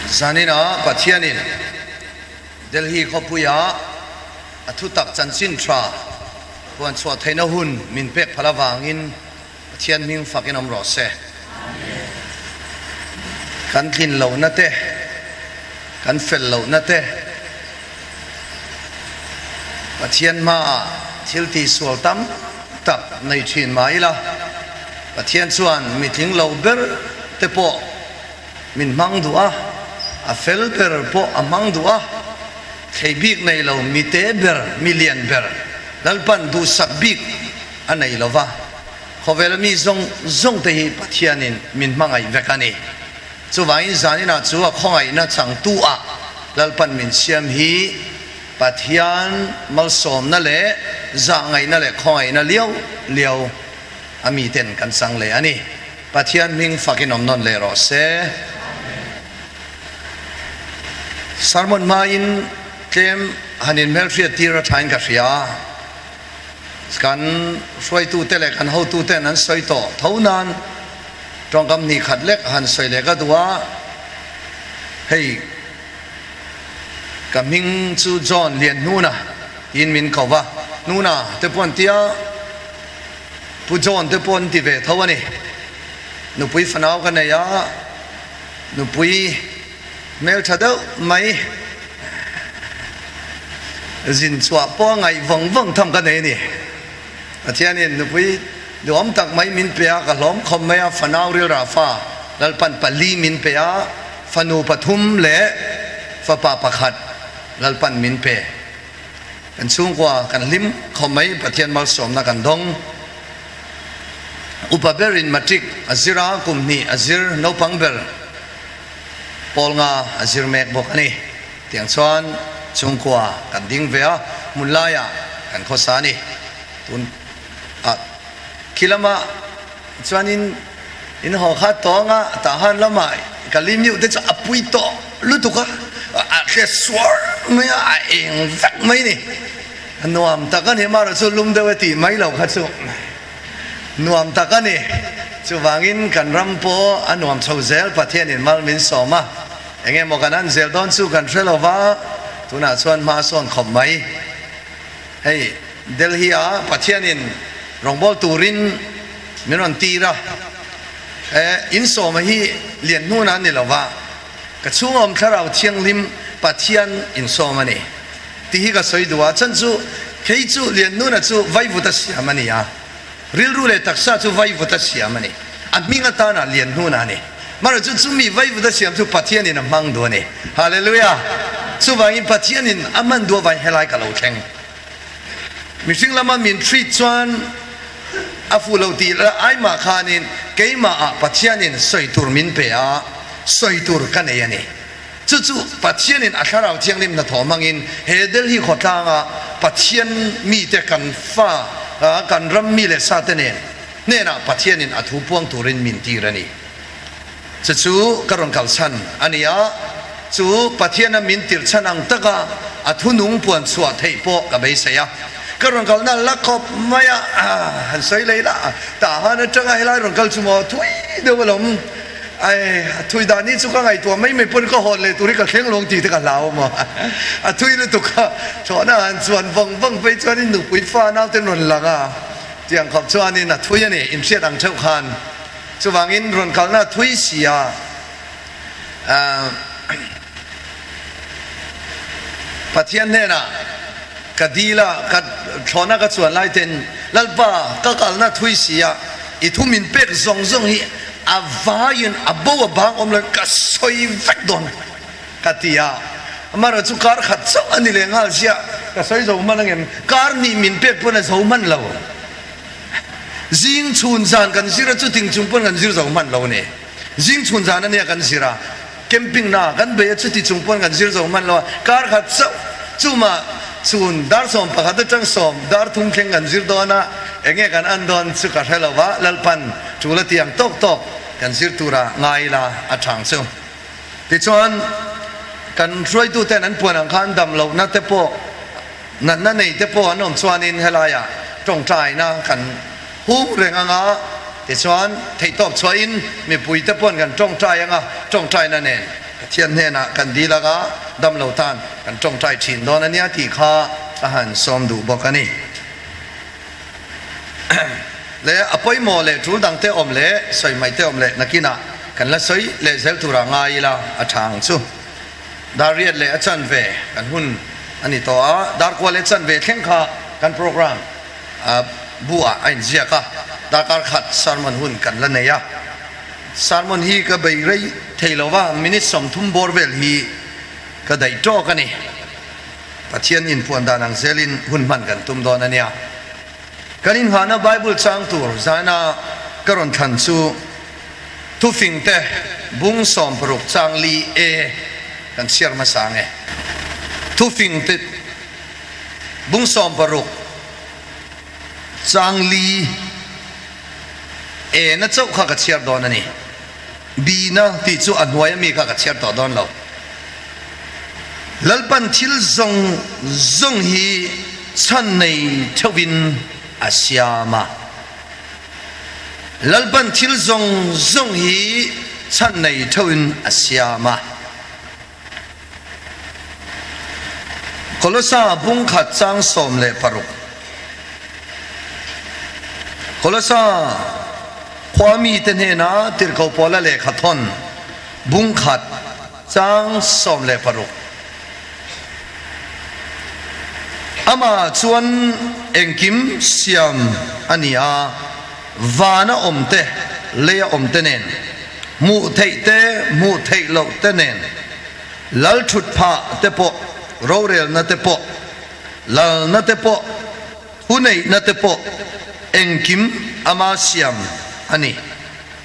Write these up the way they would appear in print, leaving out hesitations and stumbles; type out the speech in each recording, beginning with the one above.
Zaninah Pathianin Delhi khawpuia a thutak chanchin tha puan chhuah theihna hun min pek phal avangin Pathian hming fakin awm rawh se. Kan tlin lohna te, kan fel lohna te, Pathian hmaah thil tihsual tam tak nei thin mah ila, Pathian chuan mi tling lo ber te pawh min hmang duh a, a fel ber pawh a hmang duh a, thlei bik nei lo mi te ber, mi lian ber Lalpan duhsak bik a nei lo va, khawvela mi zawng zawng te hi Pathianin min hmangaih vek a ni. Chuvangin zaninah chu a khawngaihna changtu ah Lalpan min siam hi Pathian malsawmna leh zahngaihna leh khawngaihna liau liau a miten kan chang leh a ni. Pathian hming fakin awm nawn leh rawh se. Sermon hmain tlem han inhmelhriat tir a thain ka hria. Kan hruaitute leh kan hotuten an sawi tawh tho nan tawngkam hnih khat lek han sawi leh ka duh a, hei ka hming chu John Lianhnuna tiin min ko va, Hnuna te pawh an ti a, Pu John te pawh an ti ve tho a ni. Nupui fanau ka nei a, nupui hmeltha deuh mai zin chhuah pawh a ngaih vawng vawng tham ka nei a ni. Pathianin nupui duhawm tak mai min pe a, ka hlawm khawp mai a, fanau rilrah fa Lalpan pali min pe a, fanu pathum leh fapa pakhat Lalpan min pe. Kan chhungkua kan hlim khawp mai, Pathian malsawmna kan dawng. Upa berin matric a zir a, kum hnih a zir, naupang ber pawl nga a zir mek bawk a ni. Tiang chuan chhungkua kan ding ve a, hmun laiah kan khawsa a ni. Tun ah khi lamah chuanin in haw kha tawng a, tah han lamah ka lim iuh te chu a pui tawh lutuk a, a hre suar mai a, a eng vek mai a ni. Nuam tak a ni, amaherawh chu lum deuh e tih mai lo kha chu nuam tak a ni. Chuvangin kan ram pawh a nuam chho zel, Pathianin mal min sawm a, eng emaw kan an zel dawn chu kan hre lo va, tunah chuan hma a sawn khawp mai. Hei Delhi ah Pathianin rawngbâwl turin min rawn tir a, e insawma hi lian hnuna a ni lo va, ka chhunga awm thlarau thianghlim Pathian insawm a ni. Tih hi ka sawi duh a, chhan chu kei chu Liannuna chu vaivut a siam a ni a, rilru leh taksa chu vaivut a siam a ni, a hming atana Liannuna a ni. Mahrawh chu chumi vaivut a siam chu Pathianin a hmang duh a ni. Hallelujah! Chuvangin Pathianin a hman duh avangin helai ka lo thleng. Mihring lama min treat chuan a fuh lo tih aimah khanin keimahah Pathianin sawi tur min pe a, sawi tur ka nei a ni. Chu chu Pathianin a Thlarau Thianghlim hnathawh hmangin he Delhi khawtlanga Pathian mite kan fa, kan ram mi leh sate nen hnenah Pathianin a thu puang turin min tir a ni. Chu chu ka rawn kalchhan a ni a, chu Pathiana min tirh chhan ang taka a thu nung puan chhuah theih pawh ka beisei a. Ka rawn kalna la khawp mai a, han sawi lei la, tah han atanga helai rawn kal chu maw thui deuh alawm. Ai, a thui dan hi chu ka ngaihtuah mai mai pawn ka hawn leh tur hi ka thleng lawng tih te ka hlau maw. A thui lutuk a, thlawhna han chuan vawng vawng phei chuanin nupui fa naute rawn lang a, tiang khawp chuanin a thui a ni, inhriat ang theuh khan. Chuvangin rawn kalna a thui si a, Pathian hnenah ka dil a, ka thlawhna ka chuan lai ten, Lalpa, ka kalna thui si a, i thu min pek zawng zawng hi a vaiin a bo a bang awm loin ka sawi vek dawn ka ti a. Amaherawh chu kar khat chauh a ni leh nghal ziah, ka sawi zo hman angem? Kar nih min pek pawn a zo hman lo. Zing chhun zan kan zir a, chuting chung pawn kan zir zo hman lo a ni. Zing chhun zan ania kan zir a, camping na kan bei a, chuti chung pawn kan zir zo hman lo a, kar khat chauh chuma chhun dar 11 atang sawm dar thum thleng kan zir dawn a, enge kan an dawn chu ka hre lo va, Lalpan tul a tiang tawk tawk kan zir tura ngai ila a thang chu. Tichuan kan hruaitu ten an puan ang khan dam lohna te pawh natna nei te pawh an awm chuanin helaiah tawngtaina kan hung reng ang a, tichuan theihtawp chhuahin mipui te paw'n kan tawngtai ang a, tawngtaina nen Pathian hnenah kan dil anga damlo tan kan tawngtai thin dawn a nia tih kha ka han sawm duh bawk a ni. Le a pawimawh leh tul dangte awm leh sawi mai te awm leh nakinah kan la sawi leh zel turah ngai ila a tha ang chu. Dar riat leh a chanve kan hun a ni tawh a, dar kua leh chanve thleng kha kan program bu ah a inziak a, darkar khat sermon hun kan la nei a. Sermon hi ka bei rei thei lo va, minute 30 bawr vel hi ka daih tawk a ni. Pathian inpuan dan ang zelin hun hman kan tum dawn a nia. Kan inhahna Bible chang tur zaina ka rawn thlan chu Thufingte bung 60 chang li e kan chhiar hmasa ang e. Thufingte bung 60 chang li e na chauh kha ka chhiar dawn a ni. B na tih chu a hnuai ami kha ka chhiar tawh dawn lo. Lalpan thil zawng zawng hi chhan nei theuhin a siam a. Lalpan thil zawng zawng hi chhan nei theuhin a siam a. Kolosa bung khat chang 16. Kolosa khuami te hnena tirhkoh Paula lehkha thawn bung khat chang 16. Amah chuan engkim siam a ni a, vana awm te, leia awm te nen, hmuh theih te, hmuh theih loh te nen, lal thut phah te pawh, rorelna te pawh, lalna te pawh, thuneihna te pawh, engkim ama siam a ni.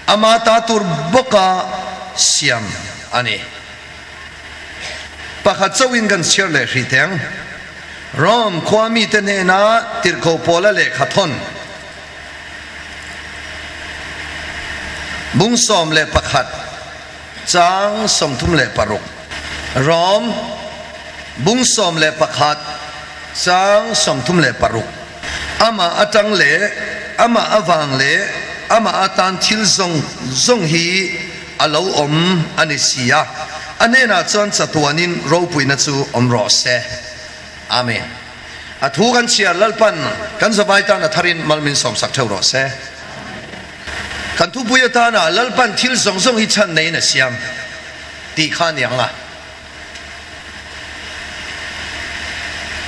Ama ta tur bawka siam a ni. Pakhat chauhin kan chhiar leh hrih teh ang. Rome khua mite hnena tirhkoh Paula lehkha thawn bung 11 chang 36. Rome bung 11 chang 36. Amah atang leh amah avang leh amah atan thil zawng zawng hi a lo awm a ni si a, a hnenah chuan chatuanin ropuina chu awm rawh se. Amen. A thu kan chhiar Lalpan kan zavai tan a tharin mal min sawmsak theuh rawh se. Kan thupui atana Lalpan thil zawng zawng hi chhan neiin a siam tih kha a ni ang a.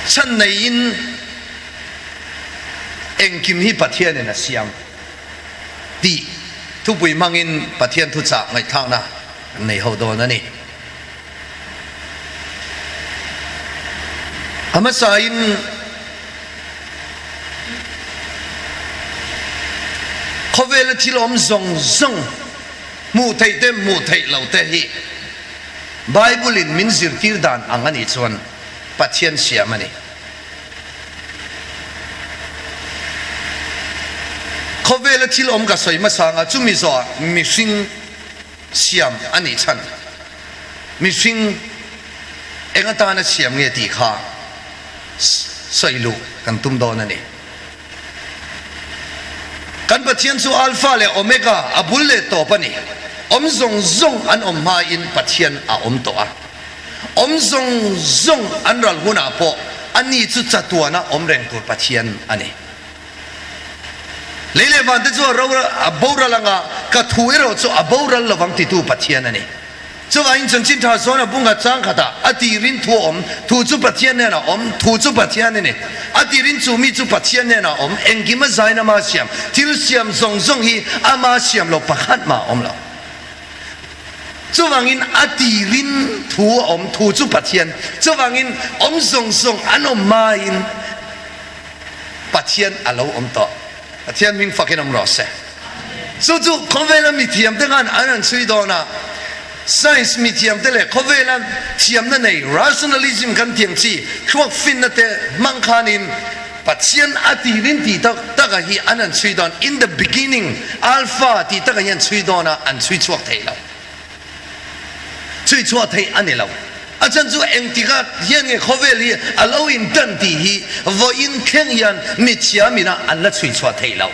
Chhan neiin engkim hi Pathianin a siam. Tih thupui hmangin Pathian thuchah ngaihthlakna kan nei ho dawn a ni. A hmasain khawvela thil awm zawng zawng hmuh theih te hmuh theih lo te hi Bible in min zirtir dan ang a nih chuan Pathian siam a ni. Khawvela thil awm ka sawi hmasa anga chumi zawhah mihring siam a nih chhan, mihring eng atana siam nge tih kha sawi luh kan tum dawn a ni. Kan Pathian chu Alpha leh Omega, a bul leh tawp a ni. Awm zawng zawng an awm hmain Pathian a awm tawh a. Awm zawng zawng an ral hunah pawh ani chu chatuana awm reng tur Pathian a ni. Lei leh vante chu a ro a boral anga ka thu erawh chu a boral lovang titu Pathian a ni. Chuvangin chanchin tha zawn a bunga chang khatah a tirin thu a awm, thu chu Pathian hnenah a awm, thu chu Pathian a ni. A tirin chu mi chu Pathian hnenah a awm, engkim a zain ama siam, thil siam zawng zawng hi ama siam lo pakhat mah a awm lo. Chuvangin a tirin thu a awm, thu chu Pathian. Chuvangin awm zawng zawng an awm hmain Pathian a lo awm tawh. Pathian hming fakin awm rawh se. Chu chu khawvela mithiamte khan an han chhui dawn a, science mithiamte leh khawvela thiamna nei rationalism kan tiang chi thluak finna te hmang khanin Pathian a tirin tih tak taka hi an han chhui dawn, in the beginning, alpha tih taka hi an chhui dawn a, an chhui chhuak thei lo. Chhui chhuah theih a ni lo. A chhan chu engtikah hian nge khawvel hi a lo intan tih hi vawiin thleng hian mithiam ina an la chhui chhuah thei lo.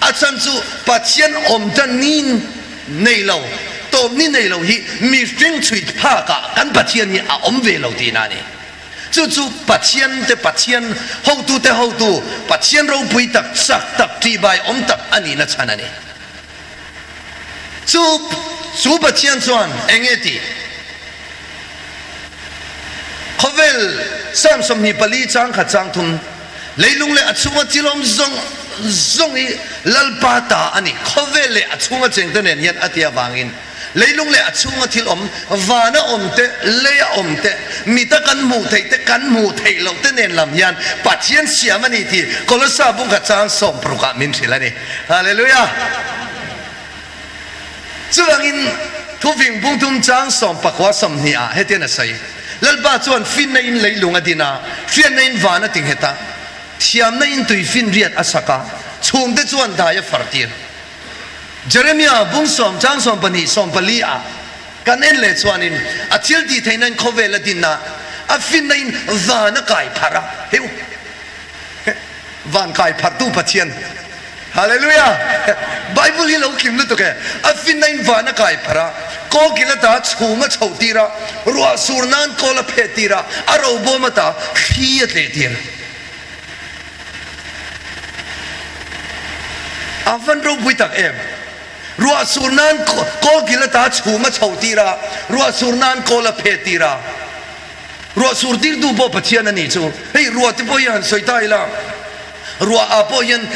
A chhan chu Pathian awm tan ni nei lo. Tawp ni nei lo hi mihring chhui phakah kan Pathian hi a awm ve lo tihna a ni. Chu chu Pathian te Pathian, hotu te hotu, Pathian ropui tak, chak tak, ṭihbai awm tak a nihna chhan a ni. Chu chu Pathian chuan eng nge tih? Khawvel Psalm 24 chang khat chang thum, Leilung leh a chhunga thil awm zawng zawng hi Lalpa ta a ni. Khawvel leh a chhunga chengte nen hian a ti avangin leilung leh a chhunga thil awm, vana awm te, leia awm te, mita kan hmuh theih te, kan hmuh theih loh te nen lam hian Pathian siam a ni tih Kolosa bungkhat chang sawmparuk ah min hrilh a ni. Hallelujah! Chuvangin Thuving bungthum chang sawmpakua 20 ah hetian a sawi, Lalpa chuan finna in leilung a din a, hriatna in van a ti nghet a, thiamna in tui finriat a sak a, chhungte chuan dai a far tir. Jeremia bung sawm chang 12 14 ah kan en leh chuanin a thil tih theihna in khawvel a din a, a finna in van a kai pharh a, heu! Van kai pharhtu Pathian. Hallelujah! Bible hi lo kim lutuk e. A finna in van a kai pharh a, kawlkil ata chhum a chhoh tir a, ruah sur nan kawl a phet tir a, a robawm ata thli a tleh tir. A van ropui tak em! Ruah sur nan kawlkil ata chhum a chhoh tir a, ruah sur nan kawl a phet tir a. Ruah sur tirtu pawh Pathian a nih chu. Hei ruah te pawh hi han sawi ta ila, ruah ah pawh hian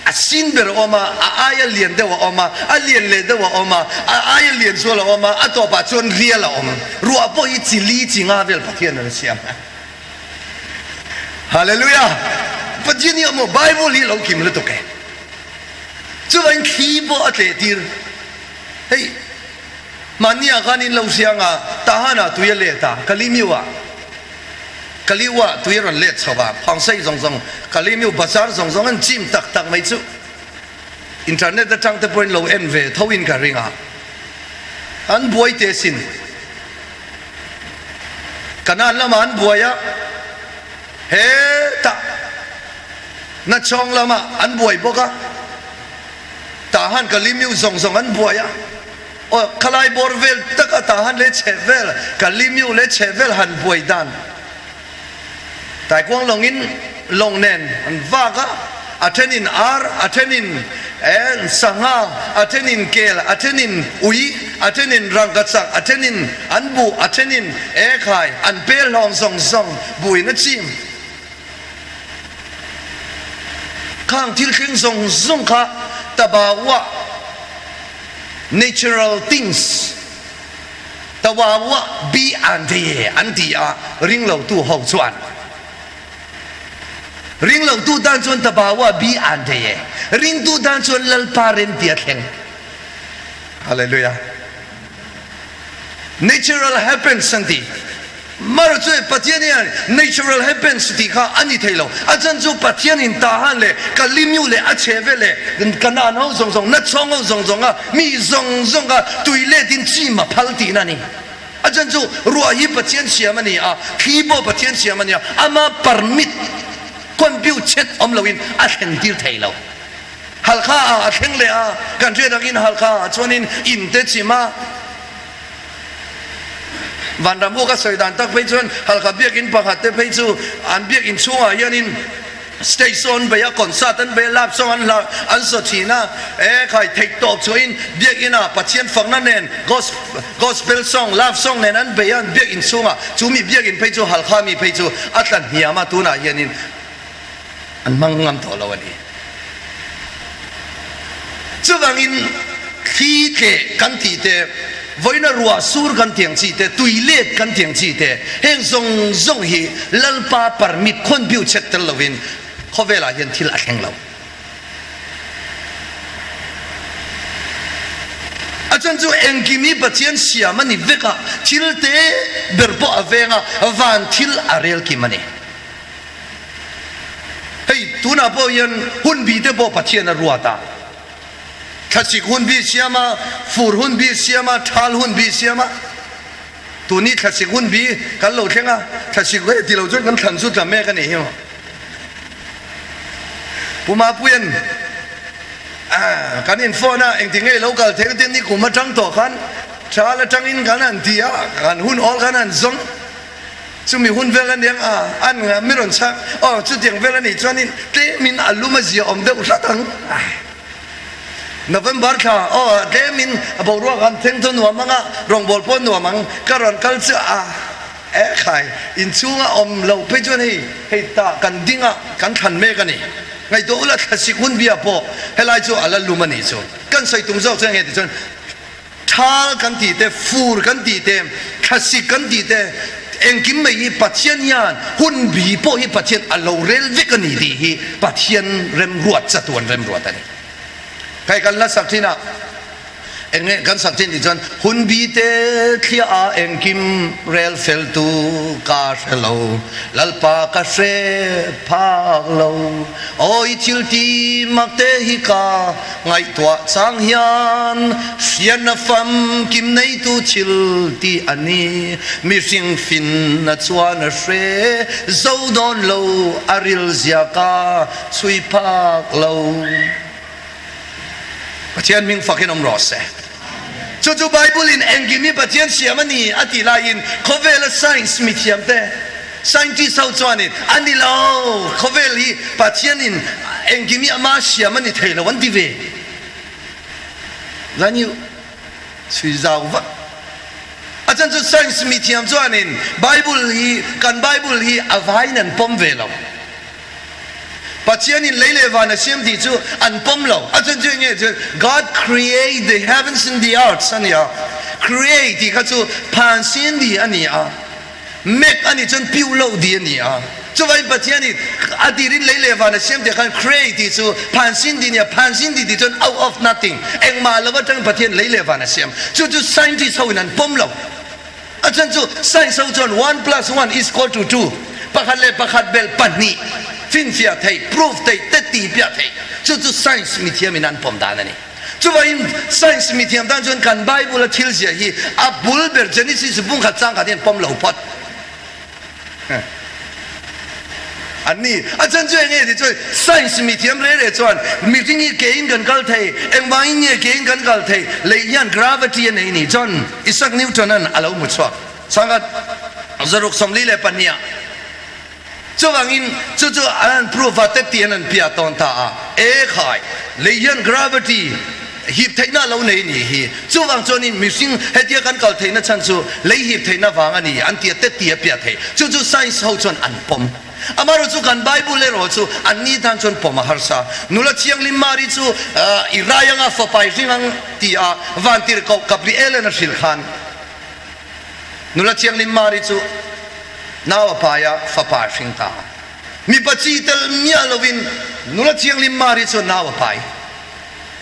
a sin ber a awm a, a aia lian deuh a awm a, a lian leh deuh a awm a, a aia lian zual a awm a, a tawpah chuan rial a awm. Ruah pawh hi chi li chi nga vel Pathian an siam. Hallelujah! Pathian hi a maw Bible hi a lo kim lutuk e. Chuvangin thli pawh a tleh tir. Hei. Mahni ah khan in lo hriang a, Tahan ah tui a let a, Kalimiu ah Kaliu ah tui a rawn let chho a, Phangsei zawng zawng Kalimiu bazar zawng zawng an chim tak tak mai chu internet atang te pawhin lo en ve tho in ka ring a, an buai te sin. Kanan lamah an buai a, hetah Nachawng lamah an buai bawk a. Tahan Kalimiu zawng zawng an buai a, aw khalai bawr vel tak a Tahan leh chheh vel Kalimiu leh chheh vel han buai dan Taikuang lawngin lawng nen an vak a, a thenin ar, a thenin sangha, a thenin kel, a thenin ui, a thenin rangkachak, a thenin an buh, a thenin ekhai an pel hlawng zawng zawng buin a chim. Khang thil thleng zawng zawng kha Tabawa, natural things, Tawawa bi an ve an ti a, ringlotu ho chuan ringlotu tan chuan Tabawa bi an ve, ringtu tan chuan Lalpa rem tia thleng. Hallelujah. Natural happens an ti. Mar chu Pathian hian natural happens tih kha a ni thei lo. A chan chu Pathian in Tahan leh Kalimiu leh a chhe vel leh Kanaan ho zawng zawng, Nachhawng ho zawng zawng a mi zawng zawng kha tui let in chim a phal tihna a ni. A chan chu ruah hi Pathian siam a ni a, thli pawh Pathian siam a ni a, ama permit khawnpiu chet awm loin a thlen tir thei lo. Halkha ah a thleng leh a, kan hriat angin Halkha ah chuanin in te chim a, Vanram uk a sawi dan tak phei chuan Halkha biakinn pakhat te phei chu an biakinn chhungah hianin stage saw an bei a, concert an bei a, love song an hla an saw thin a, e khai theih tawp chhuahin biakinn ah Pathian fakna nen gospel song, love song nen an bei a an biakinn chhungah, chu mi biakinn phei chu Halkha mi phei chu a tla hniam a tunah hianin an hmang ngam tawh lo a ni. Chuvangin thli tleh kan tih te, vawiina ruah sur kan tih ang chi te, tui let kan tih ang chi te, heng zawng zawng hi Lalpa permit khawnbiu chet tel lovin khawvelah hian thil a thleng lo. A chhan chu engkim hi Pathian siam a ni vek a, thil te ber pawh a veng a, van thil a rel kim a ni. Hei tunah pawh hian hunbi te pawh Pathian a ruat a, thlasik hunbi siam a, fur hunbi siam a, thal hunbi siam a, tuni thlasik hunbi kan lo thleng a, thlasik hei ti lo chuan kan thlan chu tla mek a nih hi maw. Pu Mapuian. Kan in phone a, engti nge lo kal thei te ni kum atang tawh khan thal atangin kan han ti a, kan hun awl khan han zawng. Chumi hun vel a niang a, an mi rawn chhak, aw chutiang vel a nih chuanin tlemin a lum a zia awm deuh hlat ang. November thla, aw tlemin a boruak an thleng chu nuam ang a, rawngbâwl pawh nuam ang, ka rawn kal chu a, e khai, inchhunga awm loh phei chuan hei, hei tah kan ding a, kan thlan mek a ni. Ngaihtuah ula thlasik hun bia pawh helai chu a la lum a nih chu. Kan sawi tum zawk chuan nge ti chuan, Thal kan tih te, fur kan tih te, thlasik kan tih te, engkim mai hi Pathian hian hun bi pawh hi Pathian a lo rel vek a ni tih hi Pathian remruat chatuan remruat a ni. Hei kan la sak thin a, eng nge kan sak thin tih chuan hun bi te thliah a engkim rel fel tu ka hre lo, Lalpa ka hre phak lo, aw i thil ti mak te hi ka Ngaihtuah chang hian hriatna famkim neitu thil tih a ni. Mihring finna chuan a hre zo dawn lo, a ril zia ka chhui phak lo. Pathian hming fakin awm rawh se. Chu chu Bible-in engkim hi Pathian siam a ni a tih laiin khawvela science mithiamte, Scientist ho chuanin a ni lo, khawvel hi Pathianin engkim hi ama siam a ni thei lo an ti ve. Zan hi chhui zau vak. A chan chu science mithiam chuanin Bible hi kan Bible hi a vaiin an pawm ve lo. Pathianin lei leh van a siam tih chu an pawm lo. A chan chu enge chu God create the heavens and the earth a ni a. Create tih kha chu phan sin di a ni a. Mek a nih chuan piu lo di a ni a. Chuvangin Pathian in a tirin lei leh van a siam tih khan create tih chu phan sin di a ni a, phan sin di tih chuan out of nothing, engmah lo atangin Pathian lei leh van a siam. Chu chu scientist ho in an pawm lo. A chhan chu science ho chuan one plus one is equal to two, pakhat leh pakhat belh pahnih, finfiah theih, proof theih, te ti piah theih. Chu chu science mithiam in an pawm dan a ni. Chuvangin science mithiam tan chuan kan Bible a thil ziah hi a bul ber Genesis bung khat chang khat hian pawm lo phawt an ni. A chhan chu enge ti chuan science mithiam reh reh chuan mihring hi kein kan kal thei, engvangin nge kein kan kal thei, lei hian gravity a nei ni chuan Isaac Newton-a'n a lo hmu chhuak. Sangha 642 ah. Chuvangin chu chu an han proof a, te tih an han piah tawn ta a, e khai, lei hian gravity hip theihna a lo nei ni hi, chuvang chuanin mihring hetia kan kal theihna chhan chu lei hip theihna vang a ni an ti a, te tih a piah thei, chu chu science ho chuan an pawm. Amaherawh chu kan Bible erawh chu an ni tan chuan pawm a harsa. Nula Thianghlim Mari chu i rai anga fapa i hring ang ti a vantirhkoh Gabriel-a'n a hrilh khan, Nula Thianghlim Mari chu nau a pai a, fapa a hring ta a. Mipa chi tel miah lovin Nula Thianghlim Mari chuan nau a pai.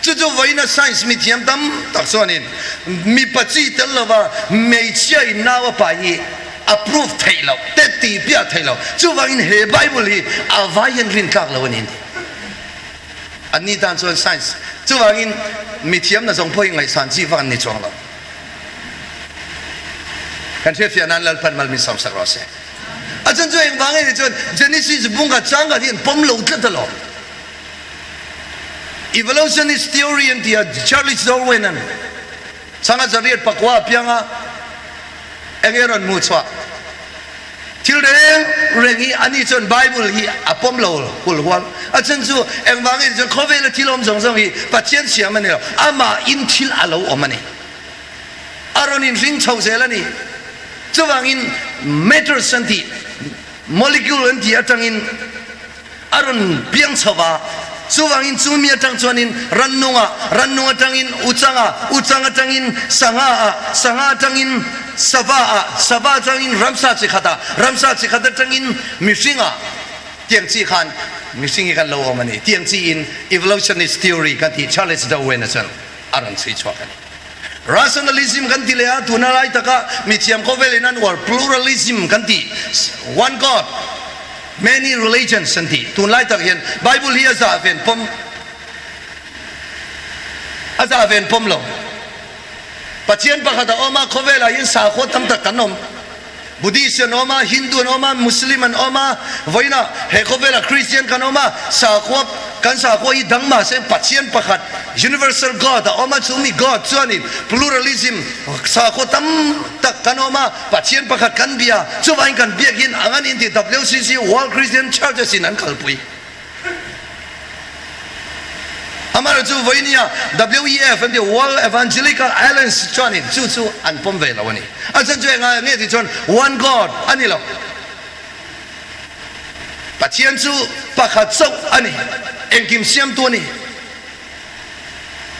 Chu chu vawiina science mithiam tam tak chuanin mipa chi tel lova hmeichhia in nau a pai hi a proof theih loh, te ti piah theih loh. Chuvangin he Bible hi a vai hian rintlak lo a ni an ti. Anni tan chuan science chuvangin mithiam na zawng pawh hi ngaihsan chi vak an ni chuang lo. Kan hriatfiah nan Lalpan mal min sawmsak rawh se. A chan chu engvang nge ni chuan Genesis bunga changa hi an pawm lo tlat alawm. Evolutionist theory an ti a, Charles Darwin an changa zariat pakua apianga enge rawn hmuh chhuah. Thil reng reng hi ani chuan Bible hi a pawm lo hul hual. A chhan chu engvang nge chuan khawvela thil awm zawng zawng hi Pathian siam a ni lo, amah in thil a lo awm a ni. A rawn inhring chho zel a ni. Chuvangin matters an tih, molecule an tih atangin a rawn piang chho va, chuvangin chu mi atang chuanin rannunga, rannung atangin uchanga, uchang atangin sangha ah, sangha atangin sava ah, sava atangin ramsa chi khat ah, ramsa chi khat atangin mihring ah tiang chi khan mihring hi kan lo awm a ni. Tiang chi in evolutionist theory kan tih Charles Darwin-a chuan a rawn chhui chhuak a ni. Rationalism kan ti leh a, tuna lai taka mithiam khawvelin an uar pluralism kan ti, one God, many religions an ti. Tunlai tak hian Bible hi a zah ven pawm a zah ven pawm lo. Pathian pakhat a awm a, khawvelah hian sakhua tam tak kan awm. Buddhist an awm a, Hindu an awm a, Muslim an awm a, vawiinah he khawvelah Christian kan awm a, sakhua kan sakhua hi dang mahse Pathian pakhat Universal God a awm a, chumi God chuanin pluralism sakhua tam tak kan awm a, Pathian pakhat kan bia, chuvangin kan biak in ang a ni tih WCC World Christian Churches in an kalpui. Amaherawh chu vawinia WEF an tih World Evangelical Alliance chuanin chu chu an pawm ve lo a ni. A chhan chu enga nge tih chuan One God a ni lo. Pathian chu pakhat chauh a ni, engkim siamtu a ni.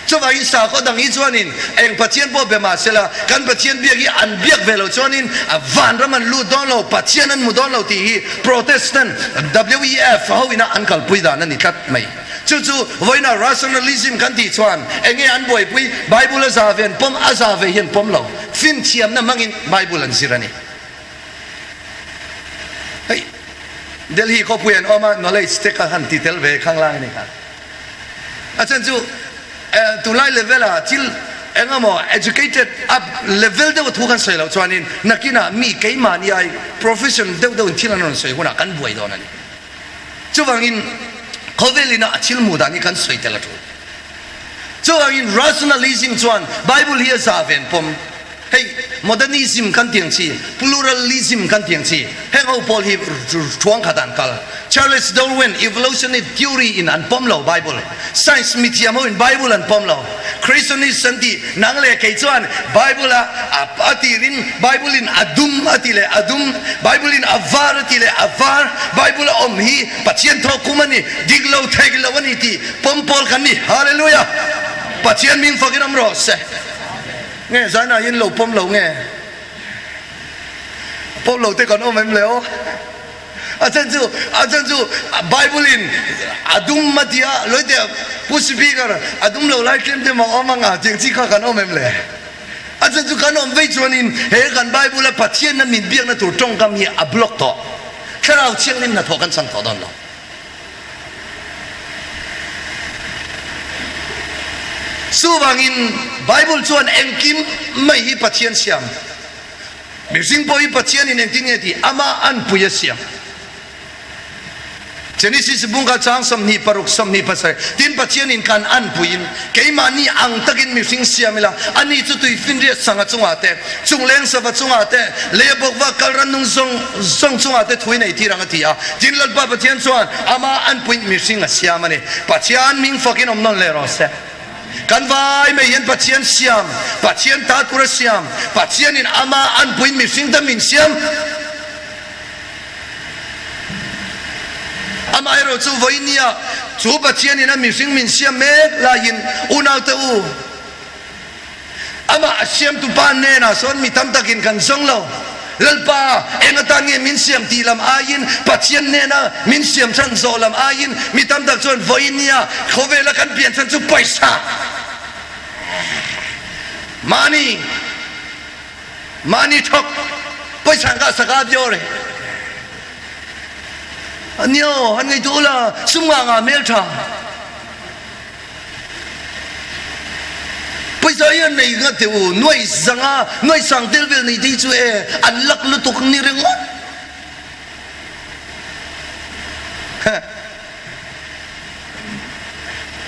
Chuvangin sakhaw dang hi chuanin eng Pathian pawh be mah sela, kan Pathian biak hi an biak ve lo chuanin vanram an lut dawn lo, Pathian an hmu dawn lo tih hi Protestant WEF ho ina an kalpui dan a ni tlat mai. Chu chu vawiina rationalism kan tih chuan enge an buaipui? Bible a za ve an pawm, a za ve hi an pawm lo. Finthiamna hmangin Bible an zir a ni. Hei Delhi khawpui an awm a, knowledge te kha han ti tel ve khanglang a ni kha. A chhan chu tunlai level ah thil eng emaw educated up level deuh a thu kan sawi loh chuanin nakinah mi keimahni ai profession deuh deuhin thil an rawn sawi hunah kan buai dawn a ni. Chuvangin khawvel ina a thil hmuh dan hi kan sawi tel a tul. Chuvangin rationalism chuan Bible hi a za ven pawm. Hei modernism kan tih ang chi, pluralism kan tih ang chi, heng ho pawl hi thuang khat ah an kal. Charles Darwin evolutionary theory in an pawm lo Bible. Science mithiam ho in Bible an pawm lo. Creationist an tih nang leh kei chuan Bible a a tirin Bible in a dum a ti leh a dum, Bible in a var a ti leh a var, Bible a awm hi Pathian thawk kum a ni, dik lo theih lo a ni tih pawm pawl kan ni. Hallelujah! Pathian ming fakin awm rawh se. Nge zaina hian lo pawm lo nge? Pawm lo te kan awm em le aw? A chhan chu a chhan chu Bible in a dum a tia lawih teh Pu Speaker a dum lo lai tlem te mah awm anga tiang chi kha kan awm em le? A chhan chu kan awm vei chuanin he kan Bible a Pathianna min biakna tur tawngkam hi a block tawh. Thlarau Thianghlim hnathawh kan chang tawh dawn lo. Chuvangin Bible chuan engkim mai hi Pathian siam, mihring pawh hi Pathianin engtin nge tih amah anpui a siam. Genesis bungka chang 26 27 Tin Pathianin kan anpuiin keimahni ang takin mihring siam ila, ani chu tuifinriat sanga chungah te, Chungleng sava chungah te, lei a bawk vak kal rannung zawng zawng chungah te thui nei tir ang a ti a. Tin Lalpa Pathian chuan amah an puih mihring a siam a ni. Pathian hming fakin awm nawn leh rawh se. Kan vai mai hian Pathian siam, Pathian ta tur a siam, Pathianin amah an puih mihring te min siam. Amaherawhchu vawinia chu Pathianin a mihring min siam mek laiin unaute u, Amah a siamtu pa hnenah sawn mi tam takin kan zawng lo. Lalpa, eng atan nge min siam tih lam aiin, Pathian hnena min siam chhan zawh lam aiin mi tam tak chuan vawiin nia khawvela kan pian chhan chu pawisa, mahni, mahni thawk, pawisa an kah sak a biaw reng. Nia aw, han ngaihtuah ula, sum ngah ngah hmeltha. Pawisa hi an nei nghat teh u, nuai zanga nuai sang tel vel nei te hi chu e an lak lutuk ni ringawt.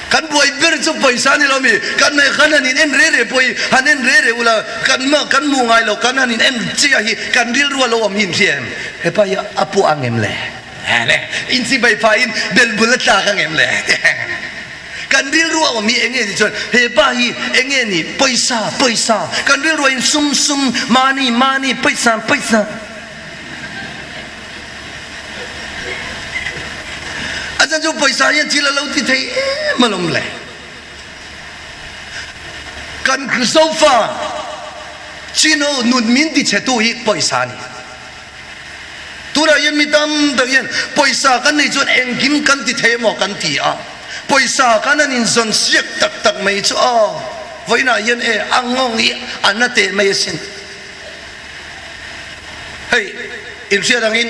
Kan buai ber chu pawisa ni lo mi, kan nei khan han in en re re pawh hi han en re re ula kan kan hmu ngai lo kan han in en chiah hi kan rilru a lo awm hi in hria em? Hepa hi a puah ang em le? Inchibai phain belbul a tlak ang em le? Kan rilru a awm hi enge ni chuan he pa hi enge ni pawisa pawisa kan rilru a in sum sum mahni mahni pawisa pawisa a chan chu pawisa hian thil a lo ti thei em alawm le kan zofa chino nun min ti chhe tu hi pawisa a ni. Tunah hian mi tam tak hian pawisa kan nei chuan engkim kan ti thei emaw kan ti a, pawisa kan han inzawn siak tak tak mai chu aw vawiinah hian e a nghawng hi a na teh mai asin. Hei inhriat angin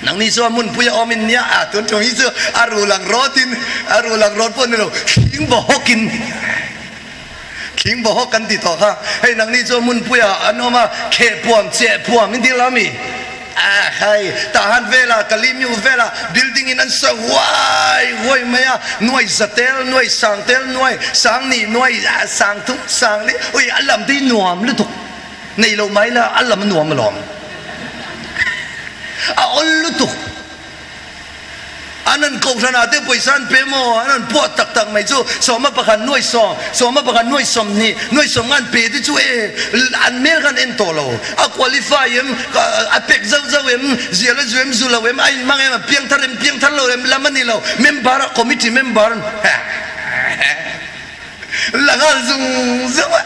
nangni chu a hmunpui a awm in nia a tun ṭum hi chu a rul ang rawtin a rul ang rawt pawh ni lo thling vaw hawkin. Thing bawhawk kan ti tawh kha. Hei nangni chu hmunpuiah an awm a, khehpuam, chehpuam in ti lo ami? A hei, Tahan vela, Kalimiu vela building in an sa huai huai mai a, nuai za tel, nuai sang tel, nuai sang ni, nuai sang thum, sang li, ui a lam te hi nuam lutuk. Nei lo mai la a lam a nuam alawm. A awl lutuk. An an kohhran ah te pawisa an pe maw? An an puah tak tak mai chu sawma pakhat nuai sawm, sawma pakhat nuai sawmhnih, nuai sawm nga an pe te chu e an hmel kha an en tawh lo. A qualify em, a pek zauh zauh em, zial a zu em, zu lo em, a inhmang em, a piangthar em, piangthar lo em lam a ni lo. Member a committee member an La nghal zung zung a,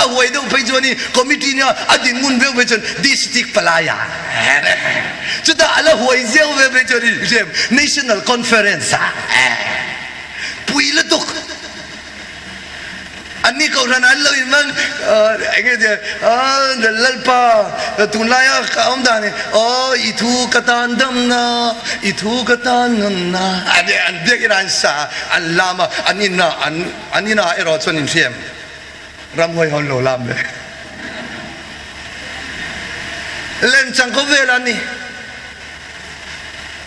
a huai deuh phei chuan i committee nia a din ngun viau phei chuan district palai ah chutah a la huai zeuh ve phei chuan i rem national conference ah pui lutuk anni kohhran an lo in hmang enge tia Lalpa tunlaia ka awm dan hi aw i thu ka tan damna i thu ka tan nunna an biakin an sa An lam a, an in a, an an inah erawh chuan inhriam ramhuai ho an lo lam ve. Lemchang khawvel an ni.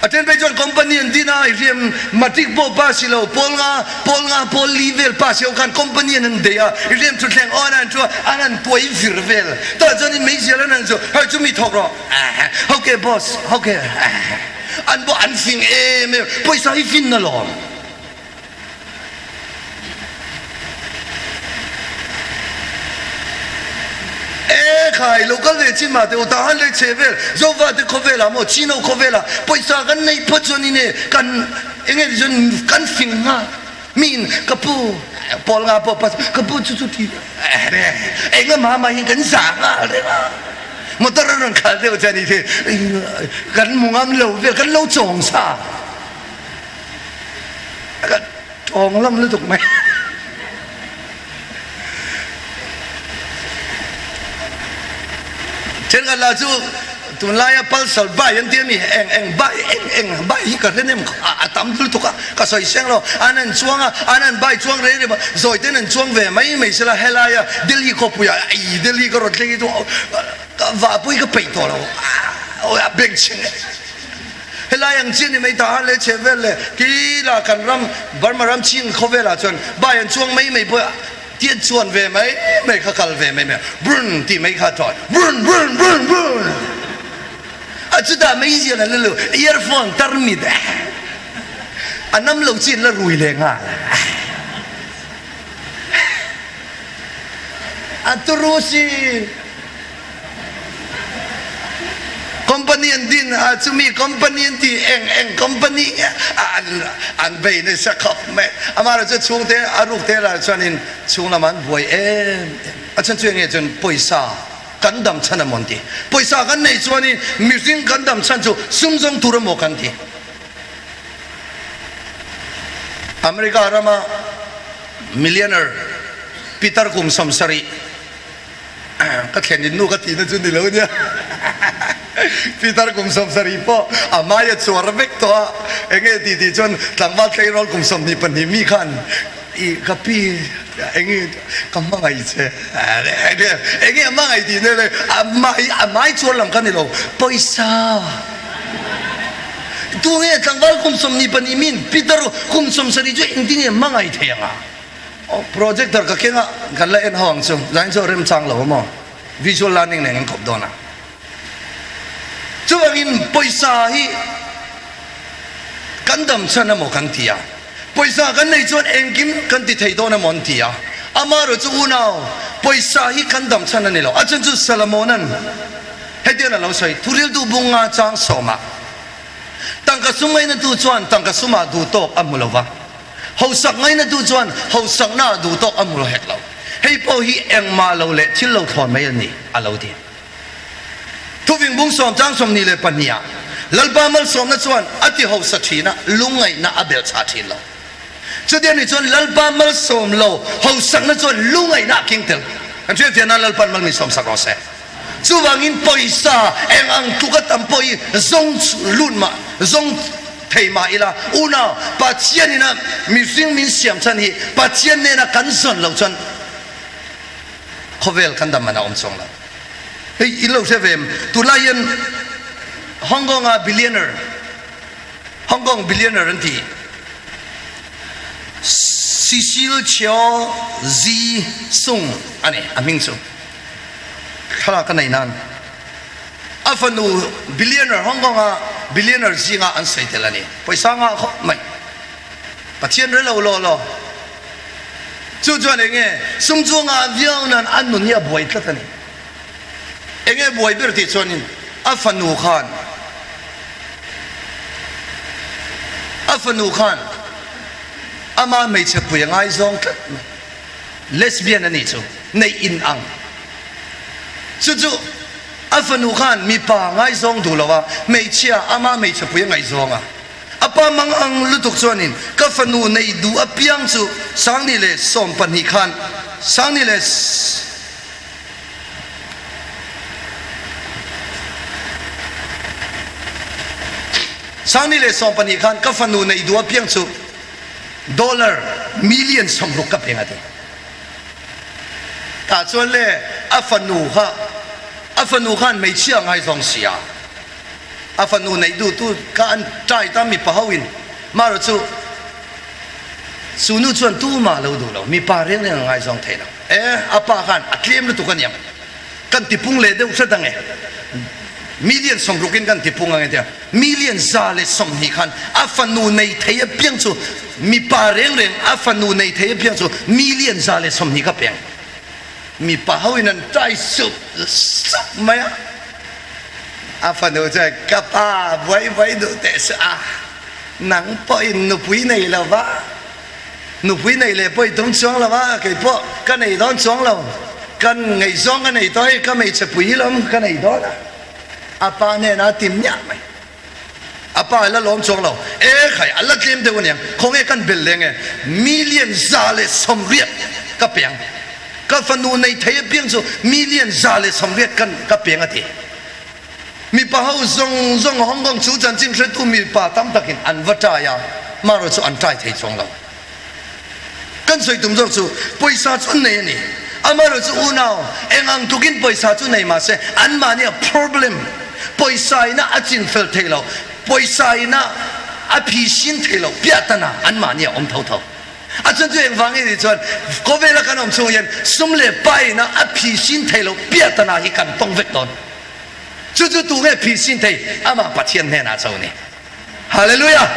A then phei chuan company an din a, i hriam matric pawh pass i lo, pawl nga, pawl nga, pawl li vel pass i ho khan company an han bei a, i hriam thutthleng aw an han thu a, an han tuai vir vel. Tah chuan in meizial an han chu, hei chu mi thawk rawh, okay boss, okay. An pawh an fing em em, pawisa hi fin alawm. E khai lo kal ve chin mah te u ta han lei che vel Zova te khawvel ah maw Chino khawvel ah pawisa kan nei phawt chuan in e kan enge ti chuan kan fing nghal mi in ka pu pawl nga pawh pas ka pu chu chu ti eng a ma ma hin kan za nghal reng a motor an rawn khalh deuh chuan i kan mu ngam lo vel kan lo chawng sa ka tawng lam lutuk mai thenkhat lah chu tunlaia pulsar bike an ti ami eng eng bike eng eng bike hi ka hre nem a tam lutuk a ka sawi seng lo an an chuang a an an bike chuang reng reng a zawi ten an chuang ve mai mai sela helaia Delhi khawpuiah ei Delhi ka rawn thleng hi chu Ka vahpui ka peih tawh lo awi a beng chhing e. Helai ang chian ni mai ta le chhe vel le kila kan ram Burma ram ching khawvel ah chuan bai an chuang mai mai pawh tian chuan ve mai mai kha kal ve mai mai brun tih mai kha thawn brun brun brun brun a chutah mai zian an la lu earphone tarmit a nam lo chin la rui leh nghal. A turu si. Company an din a chumi company an ti eng eng company nge an an bei nasa khawp mai. Amah erawh chu chhungte a ruk te lah chuanin chhung lamah an buai em em. A chhan chu enge chuan pawisa kan dam chhan emaw an ti. Pawisa kan neih chuanin mihring kan dam chhan chu sum zawng tur emaw kan ti. America rama millionaire pitar kum 70 ka thlen in nu ka tihna chu ni lo nia pitar kum 70 pawh a hmai a chuar vek tawh a enge tih tih chuan tlangval tleirawl kum 22 mi khan i ka pi enge ka hmangaih che enge a hmangaih tih na le a hmai a hmai chuar lam kha ni lo pawisa Tunge tlangval kum 22 min Peter kum 70 chu engtin nge hmangaih thei anga? Aw projector ka keng a, kan la en ho ang chu. Zain chu a remchang lo maw? Visual learning nen kan kawp dawn a. Chuvangin pawisa hi kan dam chhan emaw kan ti a, pawisa kan nei chuan engkim kan ti thei dawn emaw an ti a. Amaherawhchu chu unau, pawisa hi kan dam chhan a ni lo. A chhan chu Salomona'n Hetiang a lo sawi, Thuriltu bung nga chang sawmah tangka sum ngainatu chuan tangka sumah duh tawk a hmu lo va, hausak ngainatu chuan hausaknaah duh tawk a hmu lo hek lo. Hei pawh hi engmah lo leh thil lo thlawn mai a ni, a lo ti. Thuving bung sawm chang 22 ah Lalpa malsawmna chuan a ti hausa thin a, lungngaihna a belhchhah thin lo. Chuti a nih chuan Lalpa malsawm lo hausakna chuan lungngaihna a keng tel. Kan hriatfiah nan Lalpa'n mal min sawmsak rawh se. Chuvangin pawisa eng ang tluk a tam pawh hi zawng lut mah, zawng thei mah ila, unau, Pathian ina mihring min siam chhan hi Pathian nena kan zawn loh chuan. Khawvel kan dam man a awm chuang lo. Hei in lo hre ve em? Tunlai hian Hong Kong ah billionaire, Hong Kong billionaire an ti. Cecil Cheo Zi Sung a ni a hming chu. Thlalak ka nei nan. A fanu billionaire Hong Kong ah billionaire zingah an sawi tel a ni. Pawisa ngah khawp mai. Pathian relo law law. Chu chuan enge sum chu ngah viau nan an nun hi a buai tlat a ni. Enge buai ber tih chuanin a fanu khan a fanu khan ama hmeichhe pui a ngaizawng tlat mai. Lesbian a nih chu neih in ang. Chu chu a fanu khan mipa ngaizawng duh lo a, hmeichhia ama hmeichhe pui a ngaihzawng a. A pa mang ang lutuk chuanin ka fanu neih duh apiang chu Sangni leh 12 khan Sangni leh Sangni leh 12 khan ka fanu neih duh apiang chu dollar million 60 ka peng a ti. Tah chuan le a fanu kha a fanu khan hmeichhia ngaizawng sia. A fanu neih duhtu kha an ṭai ta mipa ho in marawh chu chu nu chuan tumah a lo duh lo, mipa reng reng a ngaizawng thei lo. E, a pa khan a tlem lutuk aniang, kan tipung leh deuh hret ange, million 60 in kan tipung ange tia million 120 khan a fanu nei thei apiang chu mipa reng reng a fanu nei thei apiang chu million 120 kha peng. Mipa ho in an ṭai sup sup mai a. A fanu chuan, Ka pa, buai buai duh teh suh a, nang pawhin nupui nei lo va, nupui nei leh pawh i tum chuang lo va, kei pawh ka nei dawn chuang lo, kan ngaihzawng ka nei tawh hei, ka hmeichhe pui hi lawm ka nei dawn a, a pa hnenah a ti miah mai. A pa a la lawm chuang lo. E khai, a la tlem deuh aniang. Khawnge kan bel leng e? Million 180 ka peng. Ka fanu nei thei apiang chu million 180 kan ka peng a ti. Mipa ho zawng zawng Hong Kong chu chanchin hretu mipa tam takin an va ṭai a, marawh chu an ṭai thei chuang lo. Kan sawi tum zawk chu pawisa chu an nei a ni. Amaherawh chu unau eng ang tukin pawisa chu nei mahse anmahni a problem, pawisa ina a chin fel thei lo, pawisa ina a phi sin thei lo piahtana anmahni a awm tho tho. A chhan chu engvang nge tih chuan khawvela kan awm chhung hian sum leh pa ina a phi sin thei lo piahtana hi kan tawng vek dawn. Chu chu tunge phi sin thei? Amah Pathian hnenah cho a ni. Hallelujah!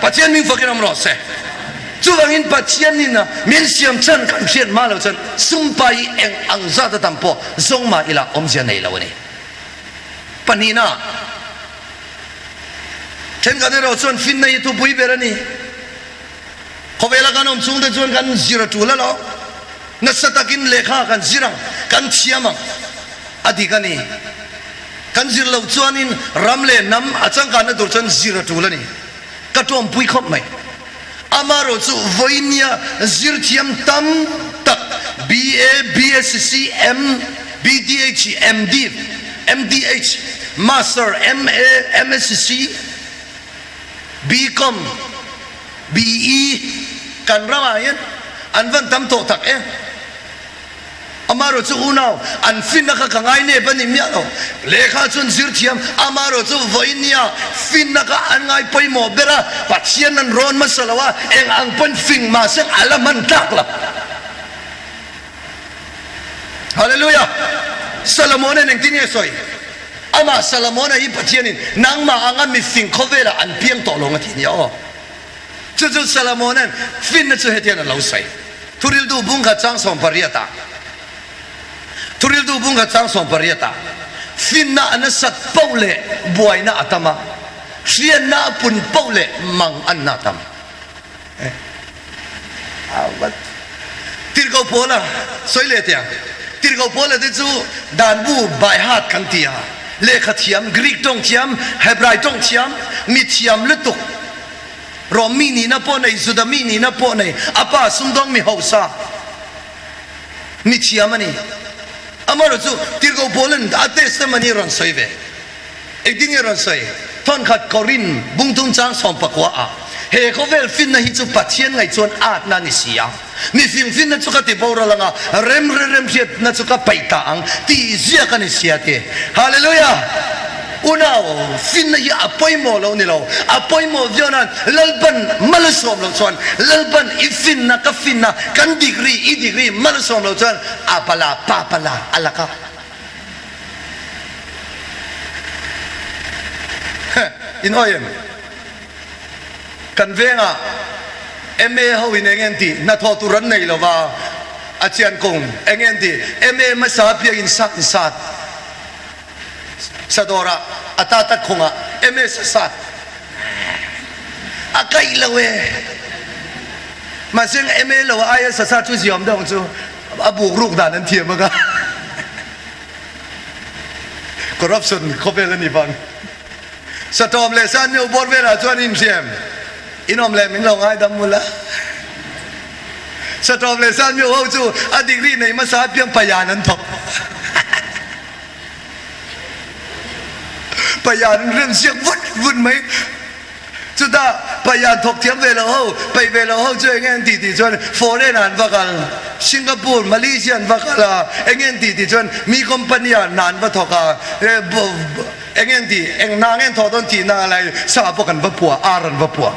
Pathian min fakin awm rawh se. Chuvangin Pathian in a min siam chhan kan hriat hma lo chuan sumpa hi eng ang zat a tam pawh zawng mah ila awmzia nei lo a ni. Pahnihna, thenkhat erawh chuan finna hi thupui ber a ni. Khawvela kan awm chhungte chuan kan zir a tul alawm. Nasa takin lehkha kan zir ang, kan thiam ang. A dik a ni. Kan zir loh chuanin ram leh hnam a changkanna tur chuan zir a tul a ni. Ka tawmpui khawp mai. Amaherawh chu vawinia zir thiam tam tak BA, BSc, M, BDH, MD, MDH, Master, MA, MSc, BCom, BE kan ramah hian an van tam tawh tak e. Amaherawh chu unau an finna kha ka ngai nep a ni miah lo. Lehkha chuan zir thiam, amaherawh chu vawinia finna kha an ngai pawimawh ber a, Pathian an rawn hmasa lo a, eng ang pawn fing mahse a la hman tlak lo. Hallelujah! Solomon-a'n engtin nge sawi? Amah Solomon-a hi Pathianin nangmah anga mifing khawvelah an piang tawh lo ang a ti nia aw. Chu chu Salomona'n finna chu hetiang a lo sawi. Thuriltu bung khat chang 18 ah Thuriltu bung khat chang 18 ah Finna a nasat poh leh buaina a tam a, hriatna a pun poh leh mang anna a tam. Tirhkoh Paula sawi leh teh ang. Tirhkoh Paula te chu danbu baihat kan ti a, lehkha thiam, Greek tawng thiam, Hebrai tawng thiam, mi thiam lutuk, Rom mi nihna pawh nei, Juda mi nihna pawh nei, a pa sumdawng mi hausa, mi thiam a ni. Amaherawhchu chu Tirhkoh Paula'n a testimony rawn sawi ve. Engtin nge rawn sawi? Thawnkhat Korin bungtum chang 19 ah, He khawvel finna hi chu Pathian ngaih chuan atna a ni si a. Mi fimfinna chu ka ti boral ang a, remre remhriatna chu ka paih ta ang tih ziak a ni sia ti. Hallelujah! Unau, finna hi a pawimawh lo ni lo, a pawimawh viau nan Lalpan mal a sawm loh chuan, Lalpan i finna ka finna, kan degree i degree mal a sawm loh chuan a pala pa pala a laka. Heh, in awi em? Kan vengah MA ho in eng en tih hnathawh tur an nei lova, a chian kung eng en tih MA hmasa piang in sat in sat sadawrah a ta tak khungah MA sa sat a kaih lo e. Mahse MA lo a aia sa sat chu ziawm deuh ang chu a buk ruk dan an thiam anga corruption khawvel a ni vang. Satawm leh Sanmio bawr velah chuan inhriam inawm leh min lo ngaidam mul a. Satawm leh Sanmio ho chu a degree nei hmasa apiang payan an thawk. Payan an rem siak vut vut mai. Chutah payan thawk thiam ve lo ho, peih ve lo ho chu enge an tih tih chuan foreign ah an va kal, Singapore, Malaysia an va kal a, enge an tih tih chuan mi company ah hna an va thawk a. Eng en tih, eng hna nge an thawh dawn tih na lai sa pawh kan va puah, ar an va puah.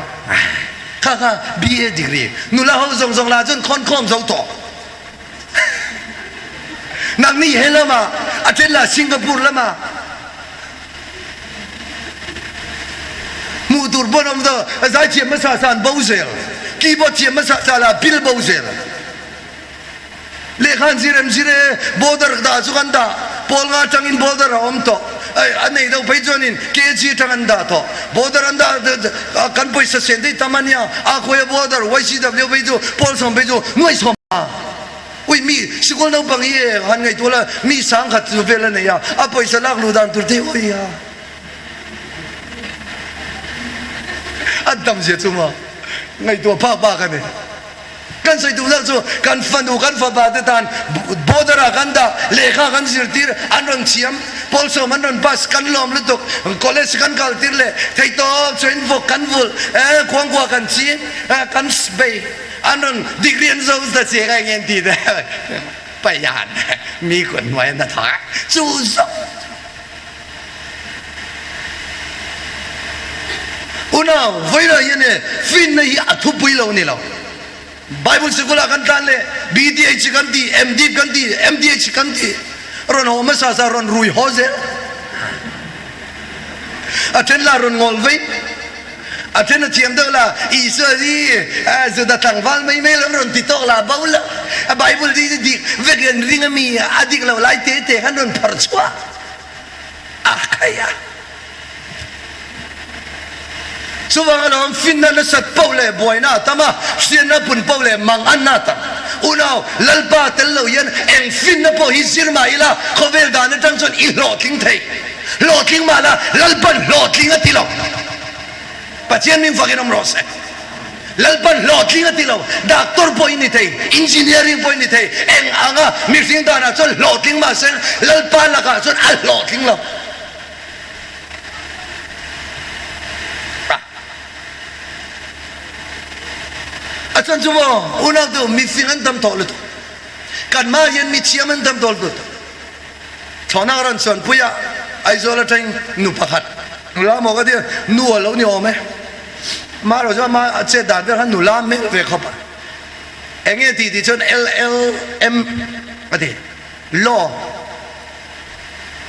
Kha kha BA degree nula ho zawng zawng lah chuan khawn khawm zo tawh. Nangni he lamah, a then lah Singapore lamah hmuh tur pawn awm lo, zaithiam hmasa sa an bo zel, keyboard thiam hmasa sa lah bill bo zel. Lehkha an zir em zir e, border dah chu kan dah, pawl nga atangin border a awm tawh, a nei deuh phei chuanin KG atang an dah tawh, border an dah kan pawisa sen daih tam a nia, a khawi a border YCW phei chu pawl sawm phei chu nuai sawm a, ui mi sikul naupang hi e han ngaihtuah la mi sangkhat chu vel a nei a, a pawisa lak luh dan tur te hi a an tam zia chu maw ngaihtuah phak bak a ni. Kan sawi duh loh chu kan fanu kan fapa te tan border ah kan dah, lehkha kan zirtir, an rawn thiam, pawlsawm an rawn pass, kan lawm lutuk, college kan kal tir leh theihtawp chuan vawk kan vulh, eh khuangkua kan ching, eh kan bei, an rawn degree an zo ta chiang a eng ti te payan mi kut hnuai an hnathawk a chu zawng Unau, vawilah hian e finna hi a thupui lo ni lo. Bible sikul ah kan tlan leh BDH kan ti, MDip kan ti, MDH kan ti. Rawn haw hmasa sa rawn rui haw zel. A then la rawn ngawl vei. A then a thiam deuh la Isua hi Juda tlangval mai mai lo rawn ti tawk la bo lo. A Bible hi dik vek an ring ami a dik lo lai te te khan rawn phar chhuah. A khai a. Chuvang alawm finna nasat poh leh buaina a tam a, hriatna pun poh leh manganna a tam. Unau, Lalpa tel lo hian eng finna pawh hi zir mah ila, khawvel dan atang chuan i hlawhtling thei. Hlawhtling mah la, Lalpa'n hlawhtling a ti lo. Pathian min fakin awm rawh se. Lalpa'n hlawhtling a ti lo. Doctor pawh i ni thei, engineering pawh i ni thei, eng anga mihring danah chuan hlawhtling mah se, Lalpa lakah chuan a hlawhtling lo. A chan chu maw unau te mifing an tam tawh lutuk. Kanmah hian mithiam an tam tawh lutuk. Thlawhnak ran chuan pui ah Aizawl atangin nu pakhat nula maw ka ti a, nu a lo ni awm e. Amah erawh chuan amah a chet dan vel khan nula hmel ve khawp a. Enge tih tih chuan LLM a ti, Law.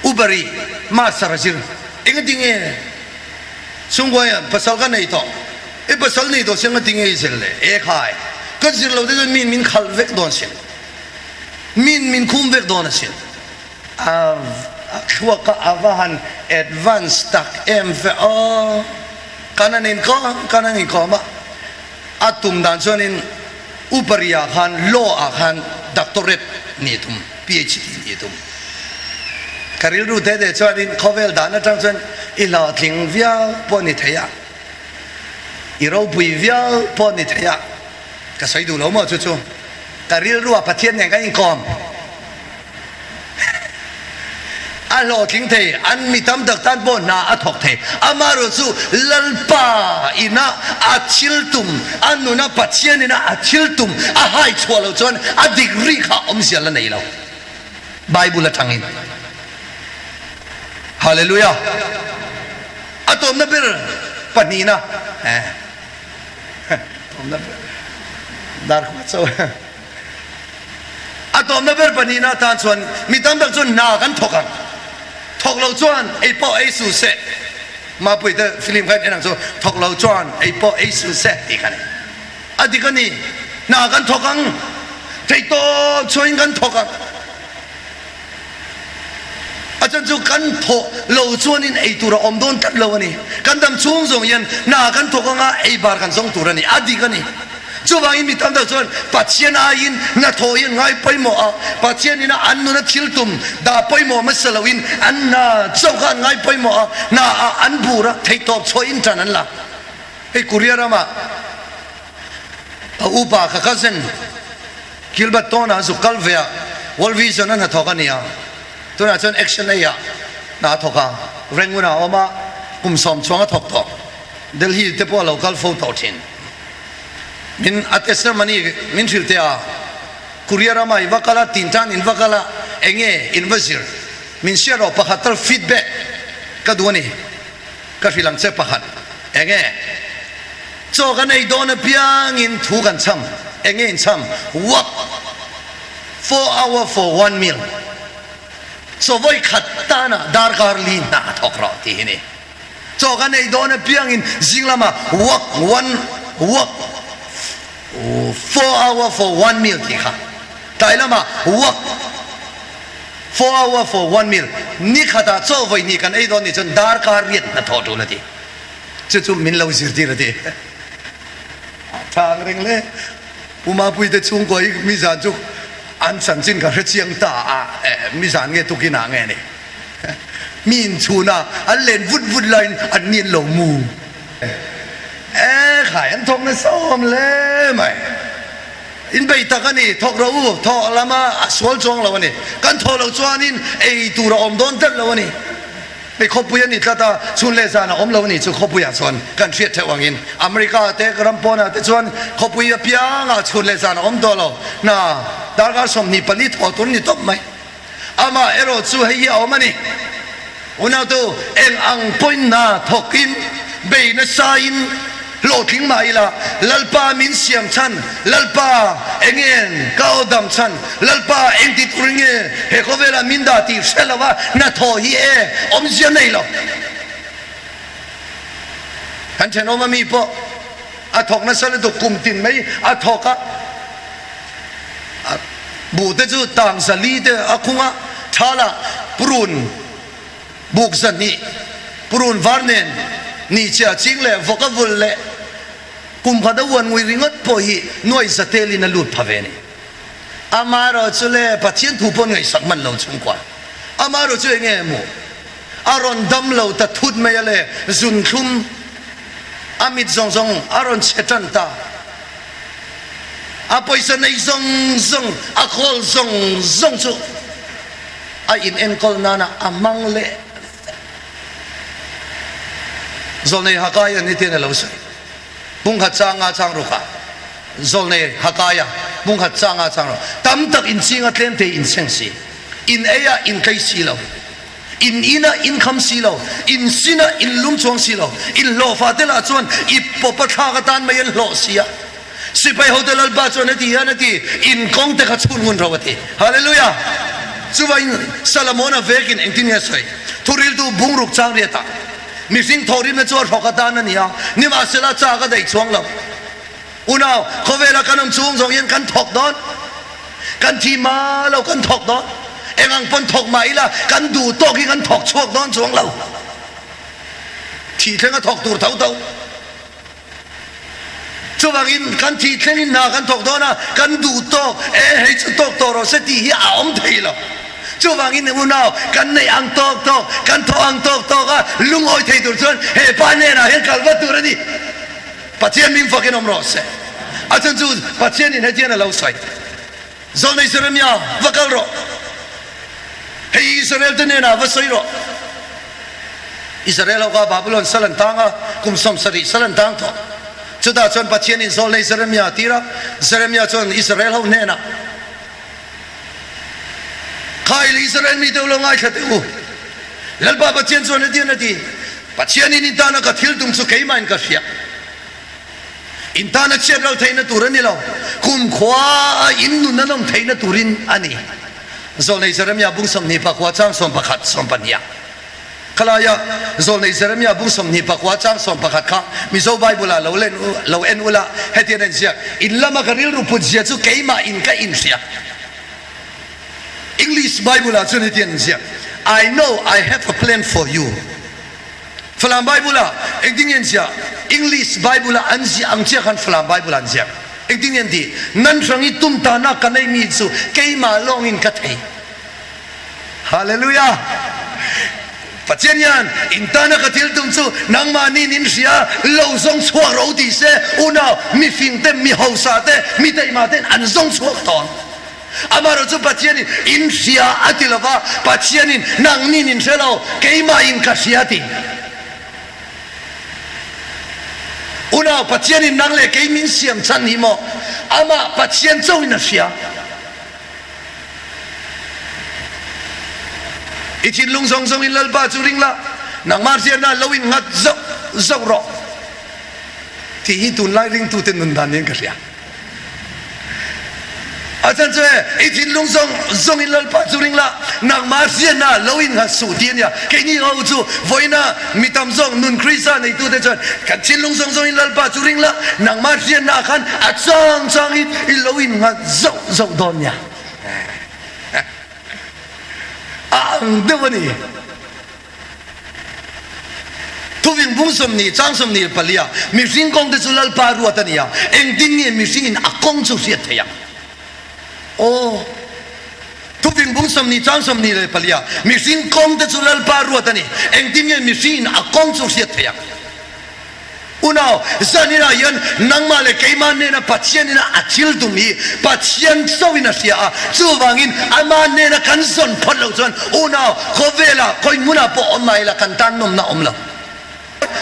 Ubari master a zir. Engati nge chhungkuaia pasal ka nei tawh? I pasal nei tawh si engati nge i zir le? E khai, ka zir lo te chuan miin min khalh vek dawn sin. Miin min khum vek dawn asin. A thluak a va han advance tak em ve aw. Kan han inkawm kan han inkawm a, a tum dan chuanin Ubari ah khan law ah khan doctorate nih tum. PhD nih tum. Ka rilru te te chuanin khawvel dan atang chuan i hlawhtling viau pawh ni thei a, i ropui viau pawh ni thei a, ka sawi duh lo maw chu chu ka rilrua Pathian nen kan inkawm. A hlawhtling thei, an mi tam tak tan pawh hna a thawk thei. Amaherawhchu Lalpa ina a thil tum, a nuna Pathian ina a thil tum a hai chhuah loh chuan a degree kha awmzia la nei lo. Bible atangin. Hallelujah! A tawmna ber pahnihna, tawmna ber darkhuah chauh. A tawmna ber pahnihna atan chuan mi tam tak chuan hna kan thawk ang. Thawk lo chuan ei pawh ei suh se. Mapui te film kha in en ang chu thawk lo chuan ei pawh ei suh se tih kha a ni. A dik a ni. Hna kan thawk ang. Theihtawp chhuahin kan thawk ang. A chan chu kan thawh lo chuanin ei tur a awm dawn tlat lo a ni. Kan dam chhung zawng hian hna kan thawk anga ei bar kan zawng tur a ni. A dik a ni. Chuvangin mi tam tak chuan Pathian aiin hnathawh hi an ngai pawimawh a, Pathian ina an nuna thil tum dah pawimawh hmasa loin an hna chauh kha an ngai pawimawh a, hna ah an bur a, theihtawp chhuahin tan an la. Hei Korea ramah a upa ka cousin Gilbert Tawna zuk kal ve a, World Vision a hnathawk a ni a, tunah chuan Action Aid ah hna a thawk a, Rangoon ah a awm a, kum sawm chuang a thawk tawh, Delhi te pawh a lo kal fo tawh thin. Min a testimony min hrilh teh a, Korea rama i va kal a, tin tan in va kal a, enge in va zir? Min hriat rawh pakhat tal feedback ka duh a ni. Ka hrilh ang che pakhat, enge chaw kan ei dawn apiangin thu kan chham, enge in chham? Work four hour for one meal, chaw vawi khat tanah darkar li hna a thawk rawh tih hi ni. Chaw kan ei dawn apiangin zing lamah work one work four hour for one meal tih kha tlai lamah work Four hour for one meal, ni khatah chaw vawi hnih kan ei dawn nih chuan darkar riat hnathawh tul a ti. Chu chu min lo zirtir a ti. Tha ang reng le. Pu Mapui te chhungkua hi mi zan chu an chanchin ka hre chiang ta a, mi zan nge tukin ah nge ni. Mi inchhun a an len vut vut laiin an ni an lo mu. E khai an thawk nasa awm hle mai. In bei tak a ni, thawk rawh u, thawh lama a sual chuang lo a ni. Kan thawh loh chuanin ei tur a awm dawn tlat lo a ni. Hei khawpui a ni tlat a, chhun leh zan a awm lo a ni chu khawpuiah chuan kan hriat theuh angin America te ram pawnah te chuan khawpui apiangah chhun leh zan a awm tawh lo. Hna darkar 24 thawh tur a ni tawp mai. Amah erawh chu hei hi a awm a ni, Unautu, eng ang pawhin hna thawkin bei nasain hlawhtling mah ila, Lalpa min siam chhan, Lalpa engen ka aw dam chhan, Lalpa engti turin nge he khawvelah min dah tih hre lova hnathawh hi e awmzia nei lo. Kan thenawm ami pawh a thawk nasa lutuk kum tin mai a thawk a. A buh te chu tang zali te a khung a, thala purun buk zahnih, purun var nen ni chiah ching leh vawk a vul leh kum khat a uan ngui ringawt pawh hi nuai za telin a lut pha ve a ni. Amaherawhchu le Pathian thu pawn ngaihsak hman lo chhungkua. Amaherawhchu eng nge maw a rawn dam lo ta thut mai a le, zunthlum a mit zawng zawng a rawn chhe tan ta. A pawisa nei zawng zawng, a khawl zawng zawng chu a in enkawl nana a hmang leh vek. Zawlnei Hakaia ni ten a lo sawi. Pungkhat changa chang ruk ah Zawlnei Hakaia pungkhat changa chang ruk tam tak in ching a tlem te in seng si, in ei ah in tlei si lo. In inah in kham si lo, in sinah in lum chuang si lo, in hlawhfa te lah chuan i pawp a thlak atan mai an hlawh si a. Sipai hote Lalpa chuan heti hian a ti, In kawng te kha chhun ngun ro a ti. Hallelujah! Chuvangin Salamona vekin engtin nge a sawi? Thuriltu bungruk chang riatah mihring thawhrimna chu a hrawk atan a ni a, nimahsela chak a daih chuang lo. Unau, khawvela kan awm chhung zawng hian kan thawk dawn. Kan thi ma lo kan thawk dawn. Eng ang pawn thawk mah ila kan duh tawk hi kan thawk chhuak dawn chuang lo. Thih thleng a thawk tur tho tho. Chuvangin kan thih thlengin hna kan thawk dawn a, kan duh tawk, e hei chu tawk tawh rawh se tih hi a awm thei lo. Chuvangin unau, kan neih ang tawk tawk, kan thawh ang tawk tawk a lungawi thei tur chuan he pa hnenah hian kal vat tur a ni. Pathian min fakin awm rawh se. A chhan chu Pathianin hetian a lo sawi, Zawlnei Jeremia, va kal rawh. Hei Israel te hnenah va sawi rawh. Israel ho kha Babylon sal an tang a, kum 70 sal an tang tawh. Chutah chuan Pathianin zawlnei Jeremia a tir a, Jeremia chuan Israel ho hnenah, Kha i Israel mite u lo ngaithla teh u. Lalpa Pathian chuan hetiang a ti, Pathianin in tana ka thil tum chu keimahin ka hria. In tana chhiat ral theihna tur a ni lo, kumkhua a in nun an awm theihna turin a ni. Zawlnei Jeremia bung 29 chang 11, 12 Khalaia Zawlnei Jeremia bung 29 chang 11 kha Mizo Bible ah lo len lo en ula, hetiang a inziak, In lama ka rilru put zia chu keimah in ka inhria. English Bible ah chuan hetiang a inziak, I know I have a plan for you. Falam Bible ah engtin nge an ziah? English Bible ah an ziah ang chiah khan Falam Bible ah an ziak. Engtin nge an ti? Nan hrang i tumtanak ka neihmi cu keimah lawngin ka thei. Hallelujah! Pathian hian in tana ka thil tum chu nangmah nin in hria lo zawng chhuak ro ti se, unau mifing te, mi hausa te, mi teima ten an zawng chhuak tawn. Amaherawh chu Pathianin in hria a ti lova, Pathianin nang nin in hre lo, keimah in ka hria ti. Unau, Pathianin nang leh kei min siam chhan hi maw? Amah Pathian chauhin a hria. I thinlung zawng zawngin Lalpa chu ring la, nangmah hriatna lo in nghat zauh zauh rawh tih hi tunlai ringtute nun dan niin ka hria. A chhan chu he, i thinlung zawng zawngin Lalpa chu ring la, nangmah hriatna lo in nghat suh ti a nia. Keini ho chu vawiina mi tam zawk nun Krista neitute chuan kan thinlung zawng zawngin Lalpa chu ring la, nangmah hriatna khan a chang changin i lo in nghat zauh zauh dawn nia. A ang deuh a ni. Thuving bung 20 chang 24 ah mihring kawng te chu Lalpa ruat a ni a, engtin nge mihringin a kawng chu hriat theih ang? Aw, Thuving bung 20 chang 24 ah mihring kawng te chu Lalpa ruat a ni, engtin nge mihringin a kawng chu hriat theih ang? Unau, zaninah hian nangmah leh keimah hnena Pathianina a thil tum hi Pathian chauhin a hria a, chuvangin ama hnena kan zawn phawt loh chuan unau, khawvelah khawi hmunah pawh awm mah ila kan tan nawmna awm lo.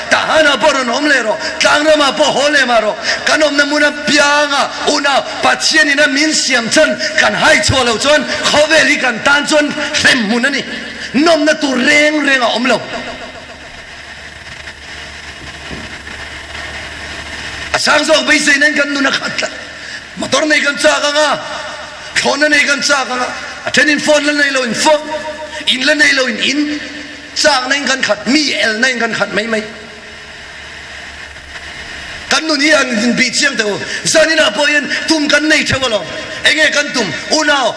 Tahanah pawh rawn awm leh rawh, tlangram ah pawh haw leh mah rawh, kan awmna hmun apianga unau, Pathianina min siam chhan kan hai chhuah loh chuan khawvel hi kan tan chuan hrem hmun a ni, nawmna tur reng reng a awm lo. A sang zawk beisei nan kan nun a khat tlat. Motor nei kan chak ang a, thlawhna nei kan chak ang a, a then in phone la nei lo in phone, in la nei lo in in, chak na in kan khat, mi el na in kan khat mai mai. Kan nun hi han inbih chiang teh u. Zaninah pawh hian tum kan nei theuh alawm. Enge kan tum? Unau,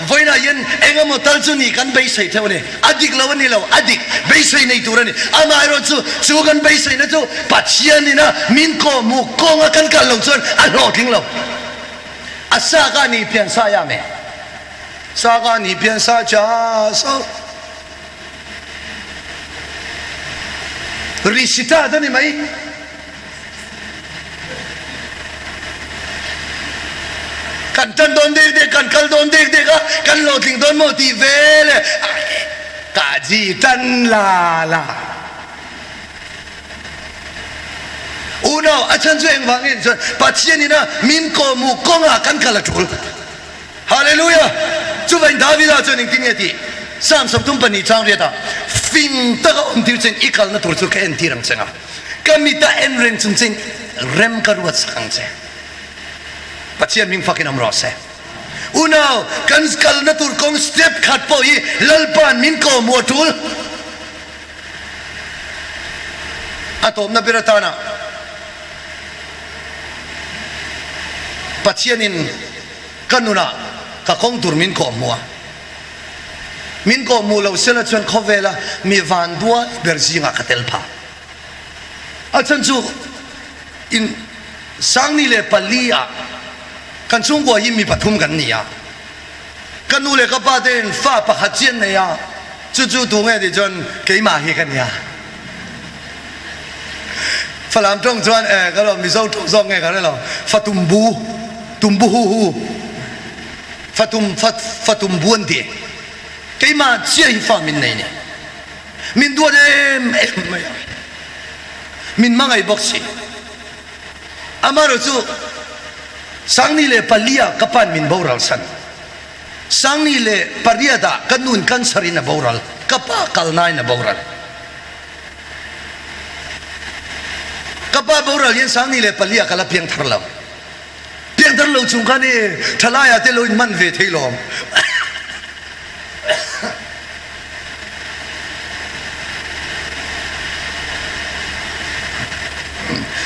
vawiinah hian eng emaw tal chu ni kan beisei theuh a ni. A dik lo a ni lo, a dik. Beisei nei tur a ni. Amaherawh chu, chu kan beiseina chu Pathianina min kawhhmuh kawnga kan kal lo chuan a hlawhtling lo. A sa ka ni pian sa ya me. Sa ka ni pian sa cha so. Ri si ta ta ni mai. Kan tan dawn dek dek, kan kal dawn dek dek a, kan hlawhtling dawn maw tih vel e, ka ji tan la la. Unau, a chhan chu engvang nge chuan Pathian ina min kawhhmuh kawngah kan kal a tul. Hallelujah! Chuvain Davida chuan engtin nge tih? Psalm 32 chang riatah, Fing taka awm tir chuan i kalna tur chu ka entir ang che nga. Ka mita en reng chung chein rem ka ruat sak ang che. Pathian hming fakin awm rawh se. Unau, kan kalna tur kawng step khat pawh hi Lalpa'n min kawhhmuh a tul. A tawpna ber atana Pathianin ka nunah ka kawng tur min kawhhmuh a. Min kawhhmuh lo sela chuan khawvela mi vanduai ber zingah ka tel phah. A chhan chu in Sangni leh pali ah kan chhungkua hi mi pathum kan ni a, ka nu leh ka pa te in fa pakhat chian nei a, chu chu tu nge tih chuan keimah hi ka ni a. Falam tawng chuan eh ka lo Mizo tawng zawk nge ka hre lo, fa tumbu, tumbu hu hu, fa tum fa fa tumbu an ti. Keimah chiah hi fa min nei ni. Min duat em em mai a. Min hmangaih bawk si. Amaherawhchu Sangni leh Palia ka pa'n min boral san. Sangni leh pariat ah ka nu'n cancer in a boral. Ka pa kalnain a boral. Ka pa boral hian Sangni leh Palia ka la piang thar lo. Piang thar lo chung khan i thalai ah te lo in hman ve thei lawm.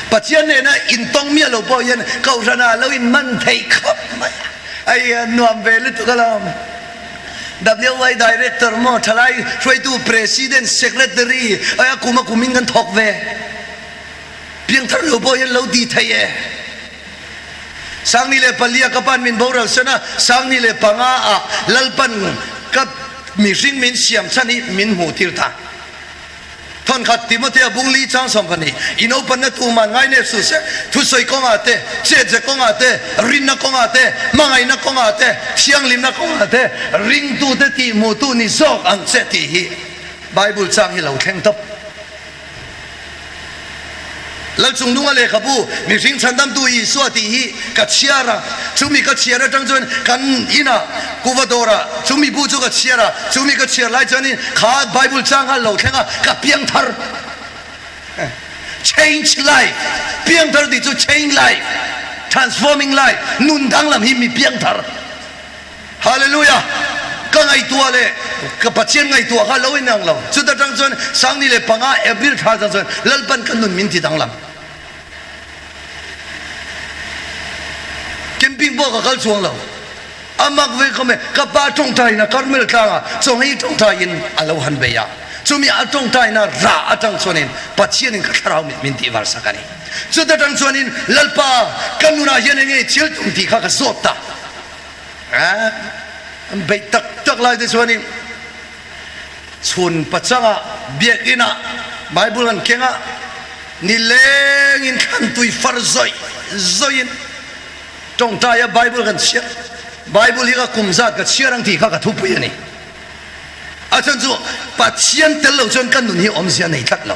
Pathian nena intawng miah lo pawh hian Kohhran ah lo in man theih khawp mai a. Ai a nuam ve lutuk alawm. WY Director maw thalai hruaitu President, Secretary ai a kum a kum in kan thawk ve. Piangthar lo pawh hian lo ti thei e. Sangni leh palia ka pan min boral san a, sangni leh panga ah Lalpan ka mihring min siam chhan hi min hmuh tir ta. Thawnkhat Timothea bung li chang 12, I naupanna tuman ngai nep suh se, thusawi kawngah te, chetze kawngah te, rinna kawngah te, hmangaihna kawngah te, thianghlimna kawngah te, ringtute tih hmuhtu ni zawk ang che tih hi Bible chang hi lo thleng tawp. Lalchungnunga lehkhabu Mihring Chhandamtu Isua tih hi ka chhiar a, chumi ka chhiar atang chuan kan inah kuva dawrah chumi bu chu ka chhiar a, chumi ka chhiar lai chuanin kha Bible chang kha lo thleng a, ka piangthar. Change life, piangthar tih chu change life, transforming life, nun danglam hi mi piangthar. Hallelujah! Ka ngaihtuah leh ka Pathian ngaihtuah kha lo inang lo. Chuta tang chuan Sangni leh panga April thla tang chuan Lalpan ka nun min ti danglam. Camping pawh ka kal chuang lo. A mak ve khawm e, ka pa tawngtaina Karmel tlangah chawnghei tawngtaiin a lo han bei a. Chumi a tawngtaina rah atang chuanin Pathianin ka thlarau mit min tih varsak a ni. Chuta tang chuanin Lalpa ka nunah hian enge thil tum tih kha ka zawt ta. An beih tak tak lai te chuanin chhun pachangah biakinah Bible an keng a, nilengin thlantui far zawih zawihin tawngtaia Bible kan chhiar. Bible hi ka kum zat ka chhiar ang tih kha ka thupui a ni. A chhan chu Pathian tel lo chuan ka nun hi awmzia nei tlat lo.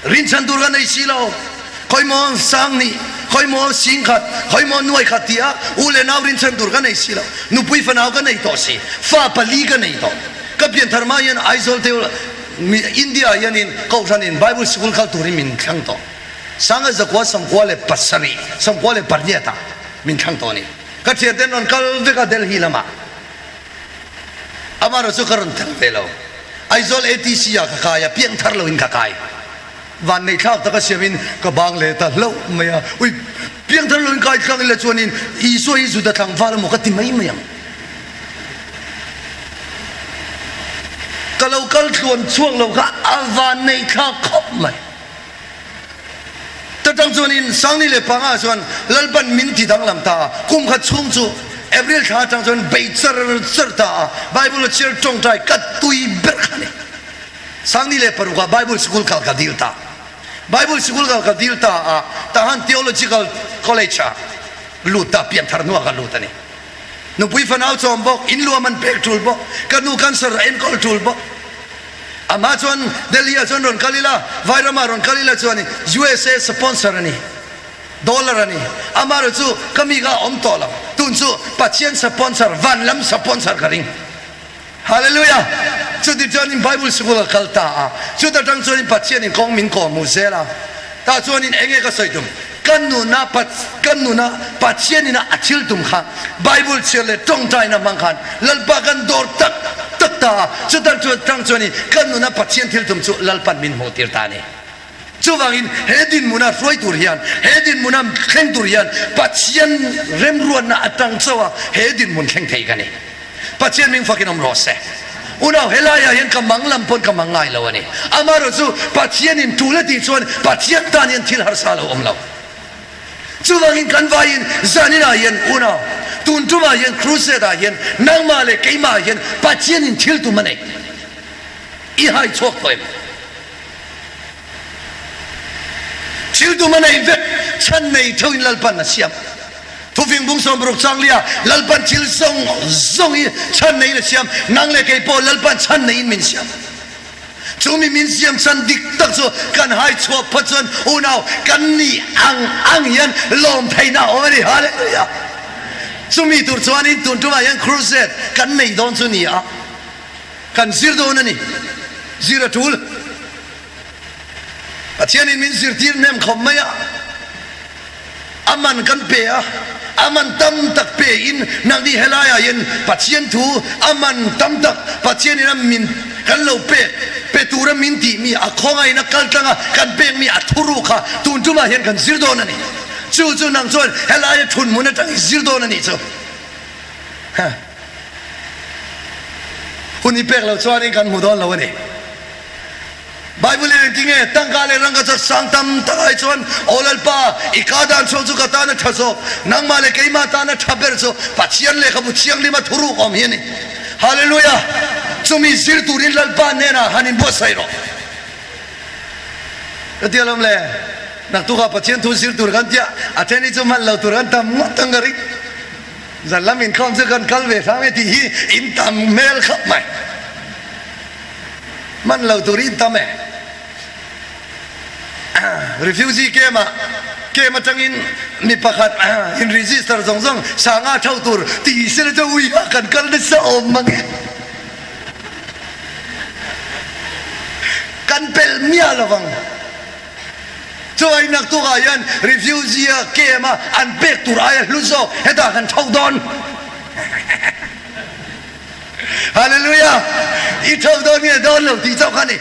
Rinchhan tur ka nei si lo. Khawimaw sang nih, khawimaw sing khat, khawimaw nuai khat ti a u le nau rinchhan tur ka nei si lo. Nupui fanau ka nei tawh si. Fa pali ka nei tawh. Ka pianthar hma hian Aizawl te India ah hianin Kohhranin Bible Sikul kal turin min thlang tawh. Sanga zakua 97 98 ah min thlang tawh a ni. Ka thianten rawn kal vek a Delhi lamah. Amaherawh chu ka rawn tel ve lo. Aizawl ATC ah ka kai a, piangthar loin ka kai. Vanneih thlak taka siamin ka bang leh ta hlauh mai a. Ui, piangthar loin kai tlang ila chuanin Isua hi Juda tlangval emaw ka ti mai mai ang. Ka lo kal tluan chhuak lo kha a vanneih thlak khawp mai. Tatang chuanin Sangni leh Panga chuan Lalpan min ti danglam ta a, kum khat chhung chu April thla atang chuan bei char char ta a, Bible a chhiar tawngtai ka tui ber kha ni. Sangni leh parukah Bible sikul kal ka dil ta. Bible sikul kal ka dil ta a, tahan Theological College ah lut ta, pianthar hnuah ka lut a ni. Nupui fanau chawm bawk, in luam an pek tul bawk, ka nu cancer a enkawl tul bawk. Amah chuan Delhi ah chuan rawn kal ila, Vairam ah rawn kal ila chuan USA sponsor a ni, dollar a ni. Amaherawh chu ka mi kha a awm tawh lo. Tun chu Pathian sponsor, van lam sponsor ka ring. Hallelujah! Chuti chuanin Bible sikul a kal ta a, chuta tang chuanin Pathianin kawng min kawhhmuh zel a. Tah chuanin enge ka sawi tum? Kan nuna kan nuna Pathian ina a thil tum kha Bible chhiar leh tawngtaina hmang khan Lalpa kan dawr tak tak ta a, chutan chuan tang chuanin kan nuna Pathian thil tum chu Lalpan min hmuh tir ta a ni. Chuvangin he dinhmuna hruai tur hian, he dinhmuna thleng tur hian Pathian remruatna atang chauh a he dinhmun thleng thei ka ni. Pathian ming fakin awm rawh se. Unau, helaiah hian ka mang lam pawn ka mang ngai lo a ni. Amaherawh chu Pathianin tul a tih chuan Pathian tan hian thil harsa lo awm lo. Chuvangin kan vaiin zaninah hian unau, tun tumah hian crusade ah hian nangmah leh keimah ah hian Pathianin thil tum a nei. I hai chhuak tawh em? Thil tum a nei vek, chhan nei theuhin Lalpan a siam. Thufing bung 60 changlia Lalpan thil zawng zawng hi chhan neiin a siam, nang leh kei pawh Lalpan chhan neiin min siam. Chu mi min siam chhan dik tak chu kan hai chhuah phawt chuan unau kan nih ang ang hian lawm theihna a awm a ni. Hallelujah! Chumi tur chuanin tun tumah hian crusade kan nei dawn chu ni a, kan zir dawn a ni. Zir a tul. Pathianin min zirtir hnem khawp mai a, a man kan pe a, a man tam tak pe in nangni helaiah hian Pathian thu a man tam tak Pathianin a min kan lo pek pe tura min tih mi a khawngain a kal tlang a kan pek mi a thuruk kha tun tumah hian kan zir dawn a ni. Chu chu nang chuan helaia thun hmun atang i zir dawn a nih chu. Hun i pek loh chuanin kan hmu dawn lo a ni. Bible in engti nge tangka leh rangka chak sang tam tak ai chuan, Aw Lalpa, i ka dan chhuak chu ka tan a tha zawk, nangmah leh keimah tan a tha ber chu Pathian lehkhabu thianghlim a thuruk awm hi a ni. Hallelujah! Chumi zir turin Lalpa hnenah han inbuatsaih rawh. Ka ti alawm le, naktukah Pathian thu zir tur kan tia, a then hi chu hman lo tur kan tam ngawt ang ka ring. Zan lam inkhawm chu kan kal ve hrang e tih hi in tam hmel khawp mai. Hman lo tur in tam e. Refugee camp ah camp atangin mi pakhat in register zawng zawng sanga tho tur ti sela chu ui ah kan kal nasa awm mang e. Kan pelh miah lovang. Chuai naktuk ah hian refugee a camp a an pek tur aia hlu zawk hetah kan tho dawn. Hallelujah! I tho dawn nge dawn lo tih chauh kha ni.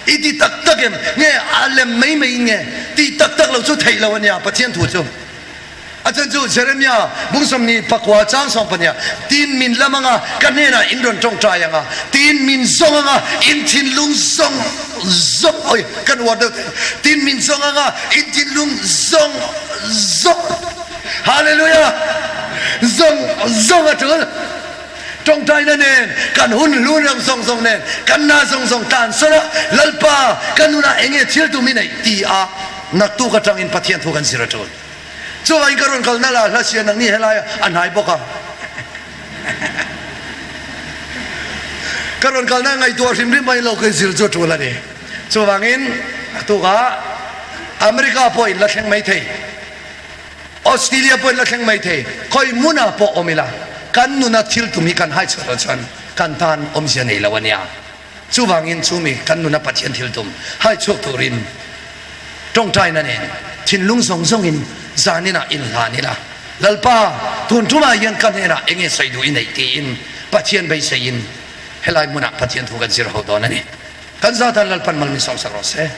I ti tak tak em? Nge a lem mai mai in nge? Tih tak tak lo chu theih lo a nia Pathian thu chu. A chan chu Jeremiah bung 24 chang 12 tin min lam anga ka hnenah in rawn tawngtai anga tin min zawng anga in thinlung zawng zawng oi kan uar deuh teh tin min zawng anga in thinlung zawng zawng Hallelujah! Zawng zawng a tul. Tawngtaina nen, kan hun hlu reng zawng zawng nen, kan na zawng zawng tan sawr a, Lalpa, ka nunah eng nge thil tum i neih? ti a naktuk atangin Pathian thu kan zir a tul. Chuvangin ka rawn kalna la hla sia nangni helaia a hnai bawk a. Ka rawn kalna ngaihtuah hrim hrim mai lo ka zir chu a tul a ni. Chuvangin naktukah America pawh in la thleng mai thei. Australia pawhin la thleng mai thei, khawi hmunah pawh awm ila, kan nuna thil tum hi kan hai chhuah loh chuan kan tan awmzia nei lo a nia. Chuvangin chumi kan nuna Pathian thil tum hai chhuak turin tawngtaina nen thinlung zawng zawngin zaninah inhlan ila, Lalpa, tun tumah hian ka hnenah enge sawi duh i neih tiin Pathian beiseiin helai hmunah Pathian thu kan zir ho dawn a ni. Kan zatan Lalpan mal min sawmsak rawh se.